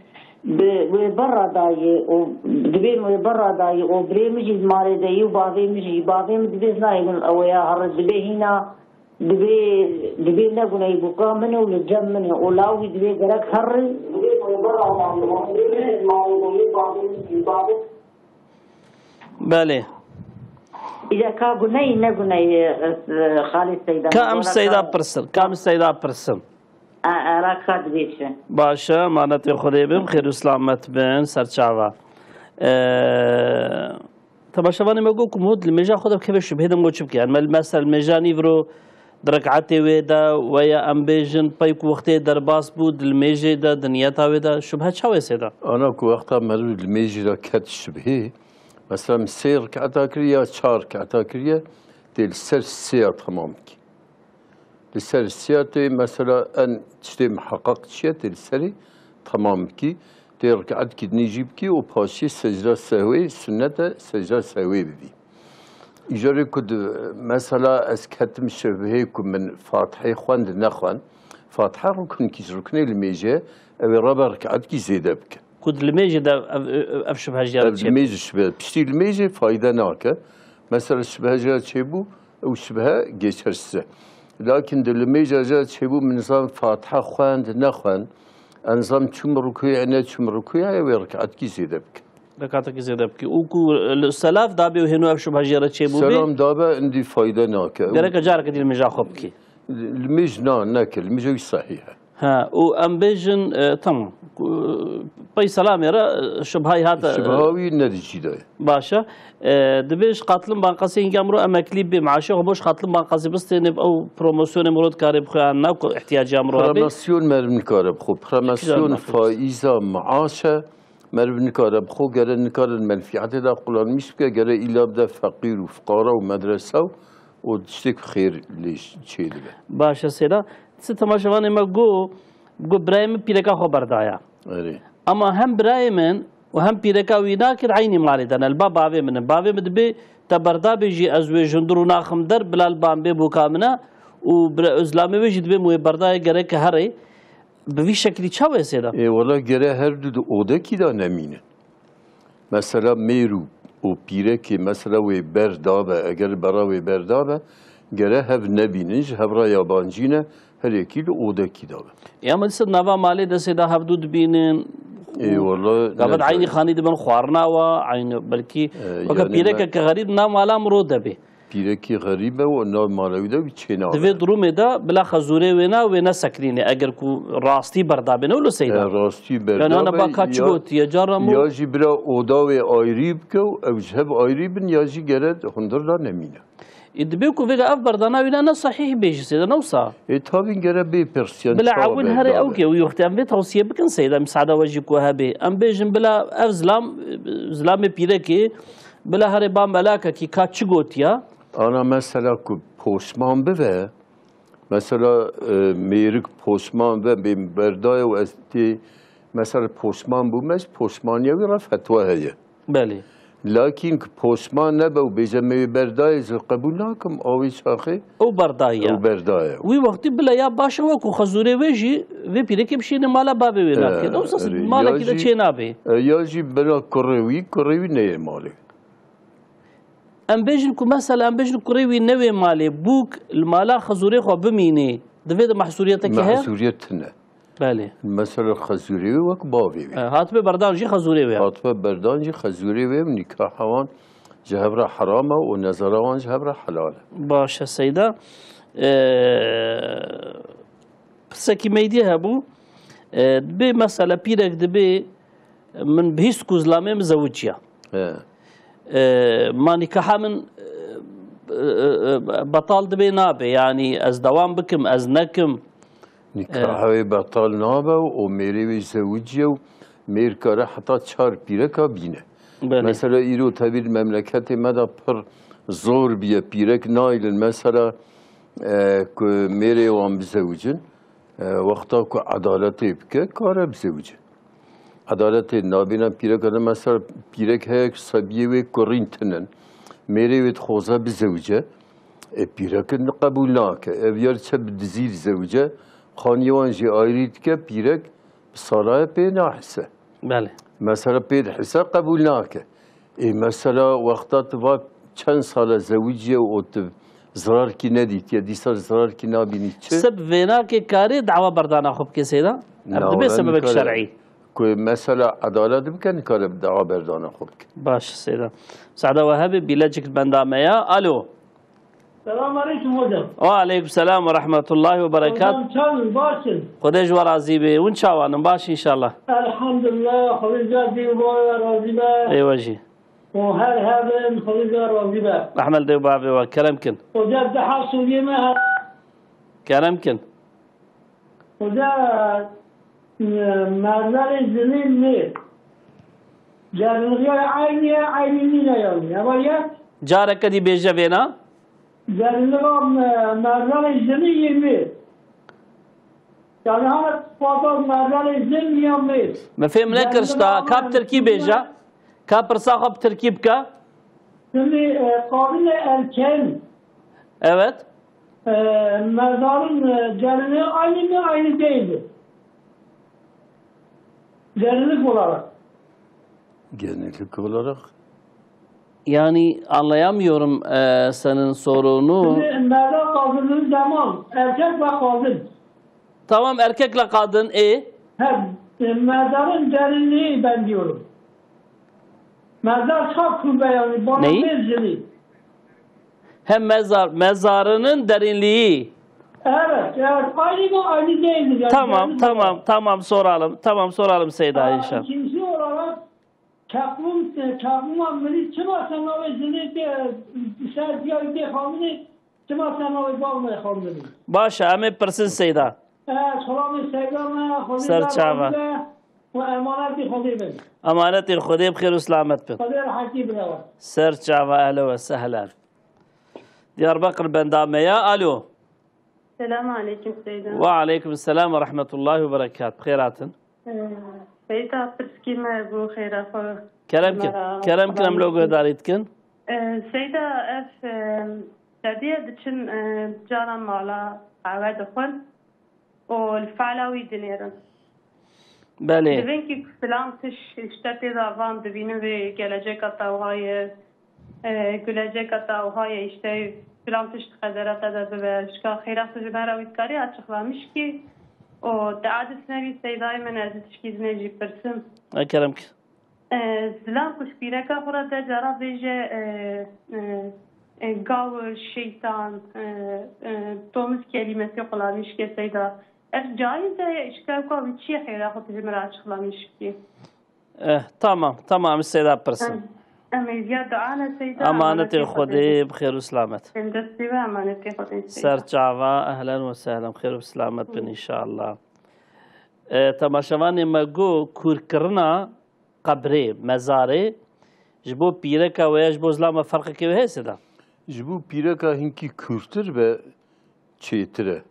Bi wê berra dayê û dibê wê berra dayê û birê min jî di malê de yî û bavê min jî, bavê min dibê nayê min ew ya herre dibê hîna dibê dibê ne guneyî bûka min û li cem min e û lawî dibê gerek herre. Belê. Îca ka guneyî ne guneyî, e, e, Xalid Seyda. Ka em Seyda pirsin, ka em Seyda pirsin. Eraka dibêje. Baş e, manetê Xwedê bin, xêr û selamet bin, serçava. Ee, temaşevanê me got ku Mûd li mêja xwe de bikeve şubhê de, me çi bike? Yani, me, mesela, li mêja nîvro di rekatê wê de, weya em bêjin, pey ku wextê derbas bû, di li mêjê de, di niyeta wê de, şubhe çawa sêda? Ana ku wexta meriv li mêjê de ket şubhê, mesela, min sê rekata kiriye ya çar rekata kiriye, tê li ser sêya temam bike. Li ser siyatê, mesela, en tiştê miheqeq çi ye, tê li serê temam bikî, tê rikaetkî dinî jî bikî û paşî secda sehwê, sunnet e, secda sehwê bibî. Îcarê ku di, mesela, ez ketim şevhê ku min Fatihê xwend nexwend, Fatiha ruknkî ji ruknê limêje, ew ê rebe rikaetkî zêde bike. Ku di limêjê de ev, ev, ev şibhe jî ya Ev çê. Limêjê şibhe. Piştî limêjê fayde nake. Mesela şibhe jî ya çêbû, ew şibhe geçersiz e. Lakin di limêja jî ya çêbû, min nizam Fatiha xwend, nexwend. Ez nizam çûm rukûyê, ne çûm rukûyê, ew ê rikaetkî zêde bike. Rekatekî zêde bikî. Û ku li selaf dabê û hêno ev şibhe jê re çêbû bê. Selam dabe, indî fayde nake. Gereke careke dî limêja xwe bikî. Limêj na, neke. Limêja wî sehîh e. Ha, û em bêjin, e, tamam. Ku, pey selamê re, e, şibhay hate, e, Şibha wî ne di cî de ye. Baş e. E, dibê ji Xatilin Bankasê hingê em ro emeklî bê, maaşê xwe bo ji Xatilin Bankasê bistêne, ew promosyonê miro dikare bixwe yan na ku ihtiyacê em ro hebe? Promosyon meriv nikare bixwe. Promosyon faiza maaş e. Meriv nikare bixwe, gere nikare menfiyatê de kullanmış bike, gere îla bide feqîr û fiqara û medrese û, û tiştek xêr lê çêdibe. Baş e, sêda. Ti temaşevanê me got, got birayê min pîreka xwe berdaya. Erê. Ama hem birayê min û hem pîreka wî nakir eynî malê de ne. Li ba bavê min in. Bavê min dibê te berda bê jî ez wê ji hundir û naxim der, bila li ba min bê bûka min e û bira, zilamê wê jî dibê min wê berdayê gereke herê. Bi vî şekilî çawa sêda? Ê, wela gere her du di odekî de nemînin. Mesela mêr û, û pîrekê, mesela wê berda be, eger bera wê berda be, gere hev nebînin, ji hev re yabancî ne, her yekî li odekî de be. Ê, ama dîsa nava malê de sêda hevdu dibînin. Ê, wela gava ne eynî xanî dibin xwarina wa, eynî belkî. E, weke yani pîrekeke xerîb nav mala min ro de bê. Pîrekî xerîb e û nav mala wî de wî çênabe. Di vê durumê de bila xezûrê wê ne, wê nesekinîne. Eger ku rastî berda bê, ne wilo seyda? E, rastî berda be. Yani ana ba ka çi gotiye, cara mo. Ya jî bila oda wê ayrî bike û ew ji hev ayrî bin, ya jî gere hundir da nemîne. Ê, dibê ku vêga ev berdana wî ne, ne sehîh bê jî seyda, ne wisa? Ê, tabî gere bê pirsiyan. Bila ewil herê ew ke, wî wextê em vê tewsiye bikin seyda, misada we jî ku hebê. Em bêjin bila ev zilam, zilamê pîrekê, bila herê ba melakekî ka çi gotiya? Ana mesela ku poşman bibe, mesela, e, mêrik poşman be, bê berdaye û ez tê, mesela poşman bûme, ji poşmaniya wî re fetwa heye. Belê. Lakin ku poşman nebe û bêje me wê berdayê, ez qebûl nakim, a wî çaxê Ew berdaye. Ew berdaye. Wî wextî bila ya baş e, wekû xezûrê wê jî vê pîrekê bişîne mala bavê wê nakê. E, Ew sas erê, malekî ya de jî, çê nabê. E, ya jî bila kurê wî, kurê wî neyê malê. Em bêjin ku mesela, em bêjin kurê wî newê malê, bûk li mala xezûrê xwe bimînê, divê de mehsûriyetekî heye? Mehsûriyet tune. Belê. Mesela xezûrê wê wek bavê wê. E, hatibe berdan jî xezûrê wê. Hatibe berdan jî xezûrê wê, nîkaha wan ji hev re heram e û nezara wan ji hev re helal e. Baş e seyda. E, pirsekî meydî hebû. E, dibê mesela pîrek dibê min bihîst ku zilamê min zewiciya. He. E, ma nîkaha min, e, e, e, betal dibê nabe, yanî ez dewam bikim, ez nekim. Nîkaha wê betal nabe û mêrê wê zewiciye û mêr kare heta çar pîreka bîne. Belê. Mesela îro tevî li memleketê me de pir zor biye, pîrek naylin. Mesela, e, ku mêrê wan bizewicin, e, wexta ku edaletê bike, kare bizewicin. Edaletê nabîna pîreka de, mesela pîrek heye ku sebiyê wê kurîn tinin. Mêrê wê dixwaze bizewice. E, pîrek qebûl nake. Ev ya çe bi dizî dizewice. Xaniyê wan jî ayrî dike, pîrek bi salaya pê nahise. Belê. Mesela pê di hisa qebûl nake. Ê mesela wexta tu va çend sale zewiciye û tu zirarkî nedîtiye, dîsa zirarkî nabînî çi? Seb vênakê karê dawa berdana xwe bike seyda? Ev Na, dibe wala sebebek nikare. Şer'î. Ku mesela edalet bike, nikare dawa berdana xwe bike. Baş seyda. Sada we hebe bîlecik benda me ya. Alo. Selam aleyküm hocam. Ve aleyküm selam ve rahmetullahi ve berekat. Hocam çawan in, baş in? Xwedê ji we razî be. Hûn çawan in? Baş inşallah. Elhamdülillah, Xwedê ca dî û bavê we razî be. Ê we jî. Û her hebin, Xwedê ca razî be. Rehmet dê û bavê we. Kerem kin. Hocam, daha Sûriyê me he- Kerem kin. Hoca, e, merdalê jinê lê. Cerinliğe aynı ya, aynı nîne yani. Ama ya Careke dî bêje vêna. Cerinliğe, e, merdalê jinê yê lê. Yani hana fazla merdalê jin ya lê. Me fêm nekir sta, ka bi tirkî bêje. Ka pirsa xwe bi tirkî bike. Şimdi, e, kadın erken Evet. E, mezarın, e, derinliği aynı mı, aynı değil mi? Derinlik olarak. Genellik olarak. Yani anlayamıyorum, e, senin sorunu. Şimdi mezar kazıldığı zaman erkek ve kadın. Tamam, erkekle kadın, e? He, e, mezarın derinliği ben diyorum. Mezar çok kuvve yani, bana Neyi? Mezili. Hem mezar, mezarının derinliği. Evet, evet. Aynı mı, aynı değildir. Yani Tamam, derinlik tamam, olarak. Tamam, soralım. Tamam, soralım Seyda Ha, inşallah. İkinci olarak, toplum, e, topluma milli çıkmasa ne ve zili de, e, ser diğer bir hamile Çima te navê bav me xwendin? Baş e, em ê pirsin Seyda. E, selamê Seyda me, Xwedê Ser çava. Û emanetî Xwedê bin. Emanetî Xwedê bi xêr û selamet bin. Xwedê rehetî bide we. Ser çava, ehlen ve sehlen. Diyarbakır benda me ya. Alo. Selamun aleyküm Seyda. Ve aleyküm selam ve rahmetullahi ve berekat. Bi xêr hatin. Ee, Seyda, pirskî me bû xêra xwe. Kerem kin. Kerem kin, em lo guhdarî dikin. Ee, Seyda, ev, e, Sediyê diçin, e, caran mala qehwe dixwin û li fela wî dinêrin. Belê. Divên ki filan tiş işte tê de van dibînin vê geleceka te wiha ye, e, geleceka te wiha ye işte filan tiş di qedera te de bibe. Şika xêra tu ji me re wî dikarî açıklamış ki û te adis nebî Seydayê min ez tişkî dinê jî pirsim. E, kerem ki. E, zilam ku ji pîreka xwe re de cara bêje, e, e, e, gawir, şeytan, e, e, tomiz kelîmesê xulamîşkê Seyda. Ev caiz e, ji ke ku wî çi ye xêra xwe tu ji min re açıxlamîş bikî. Eh, tamam, tamam, Seyda pirsin. Em, em êviya dua ne Seyda, Emanetê emanetê Xwedê, Xwedê. Bi xêr û selamet. Em destê we emanetê Xwedê Seyda. Ser çava, ehlen ve sehlen, bi xêr û selamet bin Hı. inşallah. E, temaşevanê me got, kûrkirina qebrê, mezarê, ji bo pîreka we ya ji bo zilama ferqekê we heye Seyda? Ji bo pîreka hinkî kûrtir be çêtir e.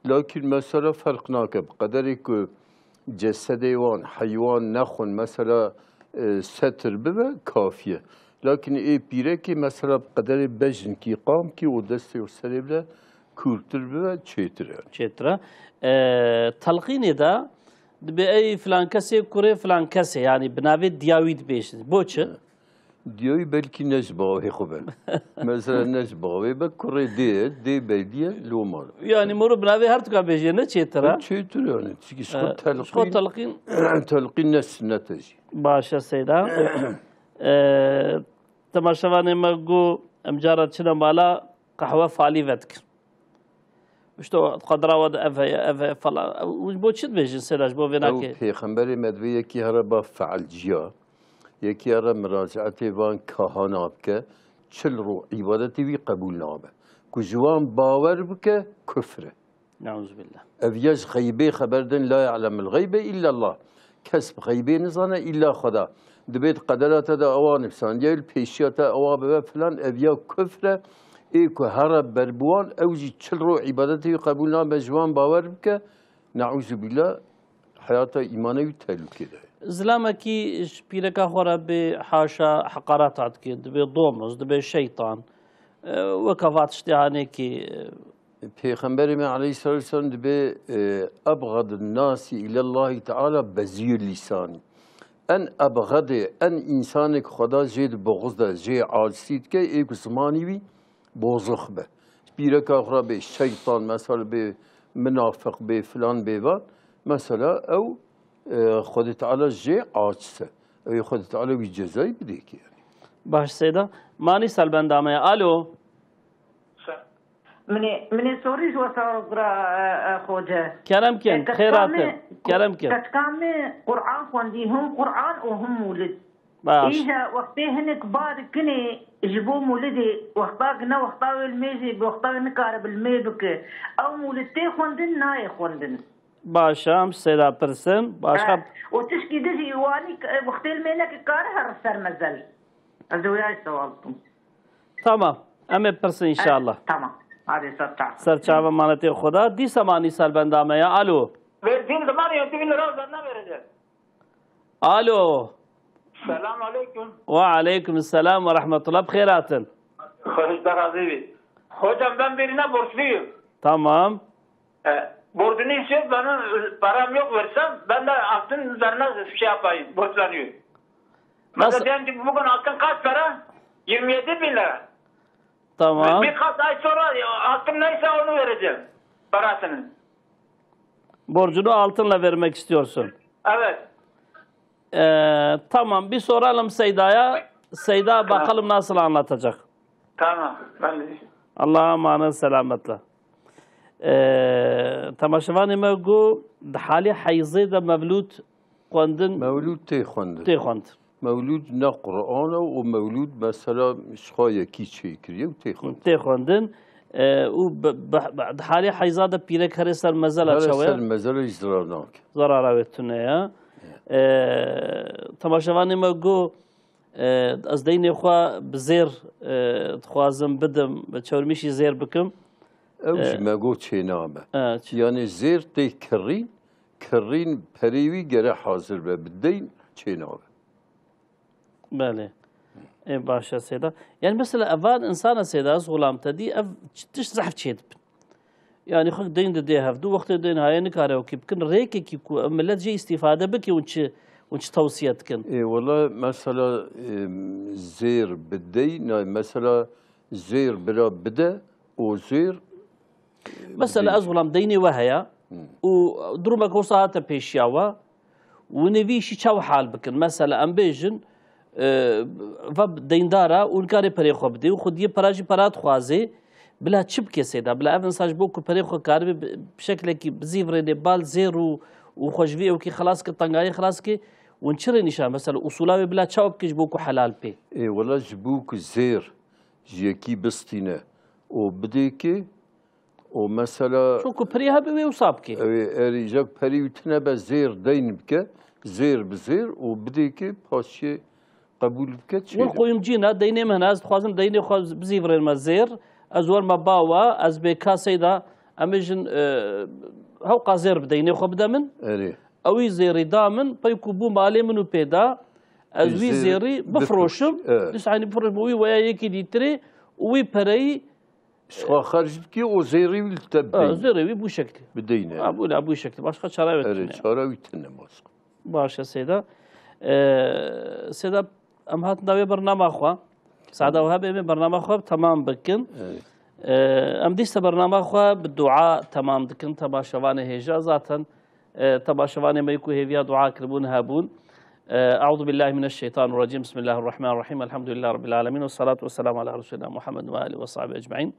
Lakin mesela ferq nake. Bi qederê ku cesedê wan, heywan nexwin, mesela, e, setir bibe, kafî ye. Lakin ê pîrekê mesela bi qederê bejn kî, qam kî û destê û serê bile kûrtir bibe, çêtir e. Çêtir e. E, telqînê de dibê ey filan kesê kurê filan kesê, yanî bi navê diya wî dibêjin. Bo çi? Diya wî belkî ne ji bavê xwe be. Mesela ne ji bavê be, kurê dê ye, dê belî ye, loma. Yanî moro bi navê her tuka bêjê ne çêtir e? Çêtir yani. Çünkü ji xwe E, ji xwe telqîn, telqîn. Telqîn ne sinnet e jî. Baş e Seyda. E, Temaşevanê me got, em cara çine mala qehwe falî vedikin. İşte o qedra we de ev heye, ev heye falan. Ew ji bo çi dibêjin Seyda, ji bo vê Ew nakê? Pêxemberê me divê yekî here ba feelciya, yekî here miracaetê van kahana bike, çil rû îbadetê wî qebûl nabe. Ku ji wan bawer bike, kufr e. Neuzubillah. Ev ya ji xeybê xeber din, la ya'lemul xeybe illallah. Kes bi xeybê nizane îlla Xweda. Dibê di qedera te de ewa nivîsandiye, li pêşiya te ewa bibe filan, ev ya kufr e. Ê ku here ber bi wan, ew jî çil roj îbadetê wî qebûl nabe, ji wan bawer bike, neuzubillah, heyata îmanê wî tehlûkê de ye. Zilamekî ji pîreka xwe re bê haşa heqarata dike, dibê domiz, dibê şeytan. E, weke va tiştê hanekî, e, Pêxemberê me aleyhissalatu vesselam dibê, e, "Ebxedun nasi ilallahî teala bezîyul lîsanî." en ebxedê, en însanê ku Xweda jê di boxuz de, jê acizî dike, ê ku zimanî wî bozix be. Pîreka xwe re bê şeytan, mesela bê minafiq, bê filan, bê van, mesela ew, e, Xwedê Teala jê aciz e. Ew ê Xwedê Teala wî cezayî bidê ki yani. Baş Seyda. Manî selbenda me ye. Alo. Minê, minê sorî ji we sar bira, e, e, xoce. Kerem kin, E, keçika xêr hatin. Me, Kerem kin. Keçika me Qur'an xwendî, him Qur'an û him mûlid. Baş. Îja wextê hinek ba dikinê ji bo mûlidê, wexta ki ne wexta wê li mêjê, bi wexta nikare bi li mê bike. Ew mûlid tê xwendin, nayê xwendin. Baş e, em Seyda pirsin. Başka E, û tişkî di jî wanî, e, wextê li mê neke kare her ser mezel. Ez ê wiyayê sewal bikim. Tamam. Em ê pirsin inşallah. Tamam. Hadi ser çav. Ser çava manetê Xweda. Dîsa manî selbenda me ya. Alo. Verdiğim zaman yönetimin lira üzerine vereceğiz. Alo. Selam aleyküm. Ve aleyküm selam ve rahmetullah. Bi xêr hatin. Hoş da razı bi. Hocam ben birine borçluyum. Tamam. E, borcunu istiyor, benim param yok versem, ben de altın üzerine şey yapayım, borçlanıyorum. Nasıl? Mesela diyelim ki bugün altın kaç para? Yirmi yedi bin lira. Tamam. Birkaç ay sonra altın neyse onu vereceğim, parasını. Borcunu altınla vermek istiyorsun. Evet. Ee, tamam, bir soralım Seyda'ya. Seyda bakalım nasıl anlatacak. Tamam, ben de. Allah'a emanet, selametle. Ee, temaşevanê me got, di halê heyzê de mevlûd xwendin Mewlûd tê xwendin. Tê xwendin. Mewlûd ne Qur'an e û mewlûd mesela ji xwe yekî çêkiriye û tê xwendin. Tê xwendin. Ee, û bi, bi, bi, di halê heyza de pîrek here ser mezela Here çawe ser mezela hiç zarar nake. Zarara wê tune ye. Ee, temaşevanê me got, e, ez deynê xwe bi zêr, e, dixwazim bidim, bi çewrmîşî zêr bikim. Ew jî E, me got çênabe. Evet. Yanî zêr tê kirîn, kirîn perê wî gere hazir be, bi deyn çênabe. Belê. Ê, baş e Seyda. Yani mesela evan insana Seyda, ez xulam te dî, ev ç-, tişt zehf çê dibin. Yani xwe deyn didê hevdû, wextê deyn haye nikare wekî bikin. Rêkekî ku ev millet jê îstîfade bike, hûn çi, hûn çi tewsiye dikin? Ê, wela mesela, em, zêr bi deyn, mesela zêr bira bide û zêr Mesela ez xulam deynê we heye û durumeke wisa hate pêşiya we û nê vî îşî çawa hal bikin? Mesela em bêjin, e, va deyndar e û nikarê perê xwe bidê û xwediyê pera jî pera dixwazê, bila çi bike Seyda? Bila ev insan ji bo ku perê xwe karibe bi, bi şeklekî bizîvirênê bal zêr û, û xwe ji vî ewkî xelas ke, tengayê xelas ke, hûn çi rê nîşan? Mesela usûla wê bila çawa bike ji bo ku helal pê? Ê, wela ji bo ku zêr ji yekî bistîne û bidê ke, û mesela Çunku pirî hebe wê wisa bike. Ew ê erî jek perî wî tine be zêr deyn bike, zêr bi zêr û bidê ke paşê qebûl bike çê Wil de. Qoyimcî ne, deynê min hene, ez dixwazim deynê xwe bizîvirênme zêr, ez werme ba we, ez bê ka Seyda, em ê jin, e, hewqa zêr bi deynê xwe bide min. Erê. Ewî zêrî da min, pey ku bû malê min û pê da, ez Wî wî zêrî zêrî bifroşim, bifroş, e. Dîsa eynî bifroşim, wî weya yekî dîtirê û wî pereyî Ji xwe xerc dikî û zêrê wî li te Ha, bideyî. Zêrê wî bû şeklî. Bideyî ne. Ha, bû ne, bû şeklî. Başka çare wê Erê, tune. Çare wî tune başka. Baş e Seyda. Ee, Seyda, em hatin dawê bernama xwe. Sada û hebê me bernama xwe temam bikin. Evet. Ee, em dîsa bernama xwe bi dua temam dikin. Temaşevanê hêja zaten E, temaşevanê me ku hêviya dua kiribûn hebûn. E, Euzu billahi mineşşeytanirracim. Bismillahirrahmanirrahim. Elhamdülillahi Rabbil alemin. Ve salatu ve selamu ala Resulina Muhammed ve alihi ve sahbihi ecmaîn.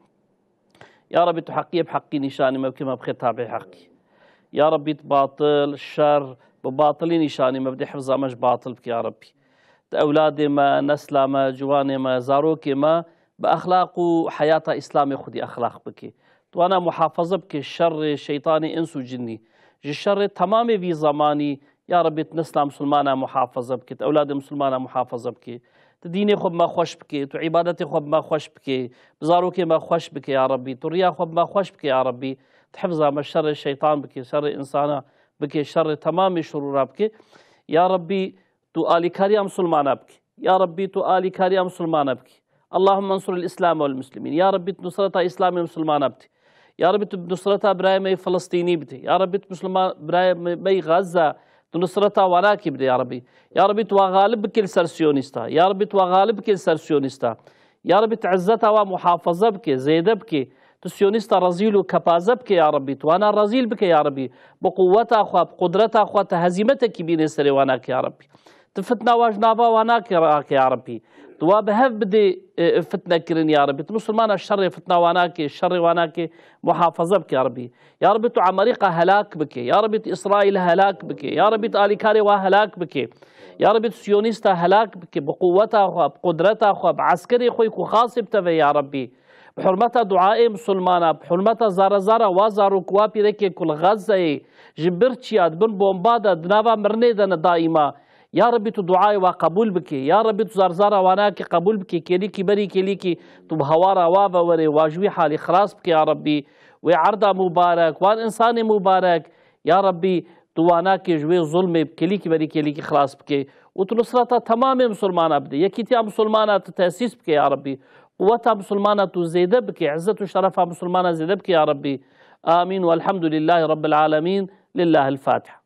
Ya Rabbi, tu heqiyê bi heqî nîşanî me bike, me bike tabî heqî. Ya Rabbi, tu batil, şer, bi batilî nîşanî me bide, hifza me ji batil bike, ya Rabbi. Tu ewladê me, nesla me, ciwanê me, zarokê me bi exlaq û heyata Îslamê xwedî exlaq bike. Tu wana muhafaza bike şerê şeytanê ins û cinnî. Ji şerê temamê vî zemanî, ya Rebî, tu nesla misilmana muhafaza bike, tu ewladê misilmana muhafaza bike. Tu dînê xwe bi me xweş bike, tu îbadetê xwe bi me xweş bike, bi zarokê me xweş bike, ya Rebî. Tu riya xwe bi me xweş bike, ya Rebî. Tu hifza me şerê şeytan bike, şerê insana bike, şerê temamê şirûra bike. Ya Rebî, tu alîkariya misilmana bike. Ya Rebî, tu alîkariya misilmana bike. Allahümme ensuril Îslam vel muslimin. Ya Rebî, tu nusreta Îslamê misilmana bide. Ya Rebî, tu nusreta birayê me yê Filistînî bide. Ya Rebî, tu misilman, birayê me, me yê Gaza, Tu nusreta wanakî bide ya Rebî. Ya Rebî tu wa xalib bike li ser Siyonîsta. Ya Rebî tu wa xalib bike li ser Siyonîsta. Ya Rebî tu izzeta wa muhafaza bike, zêde bike. Tu Siyonîsta rezîl û kepaze bike ya Rebî. Tu wana rezîl bike ya Rebî. Bi quweta xwe, bi qudreta xwe tu hezîmetekî bîne serê wanakê ya Rebî. Tu fitna wa ji nava wanakê rake ya Rebî. Tu wa bi hev bidê, e, fitne kirin ya Rebî. Tu Musulmana şerê fitna wanakê, şerê wanakê muhafaza bike ya Rebî. Ya Rebî tu Amerîka helak bike. Ya Rebî tu Îsraîl helak bike. Ya Rebî tu alîkarê wa helak bike. Ya Rebî tu Siyonîsta helak bike. Bi quweta xwe, bi qudreta xwe, bi eskerê xwe ku xasê bi te ve ya Rebî. Bi hurmeta duayê Musulmana, bi hurmeta zara zara wa zarok wa pîrekê ku li Xezzeyê ji bir çiya, di bin bomba de, di nava mirinê de ne daîma. Ya Rebî tu duayê wa qebûl bike. Ya Rebî tu zarzara wanakî qebûl bike. Kêlîkî berî kêlîkî tu bi hawara wa ve were, wa ji wî halî xilas bike ya Rebî. Wê erda mubarek, wan insanê mubarek, ya Rebî tu wanakê ji wê zulmê bi kêlîkî berî kêlîkî xilas bike. Û tu nusreta temamê Musulmana bide. Yekîtiya Musulmana tu tesîs bike ya Rebî. Quweta Musulmana tu zêde bike. Izzet û şerefa Musulmana zêde bike ya Rebî. Amîn. Welhamdulillahî Rabbil Alemîn. Lillahil Fatiha.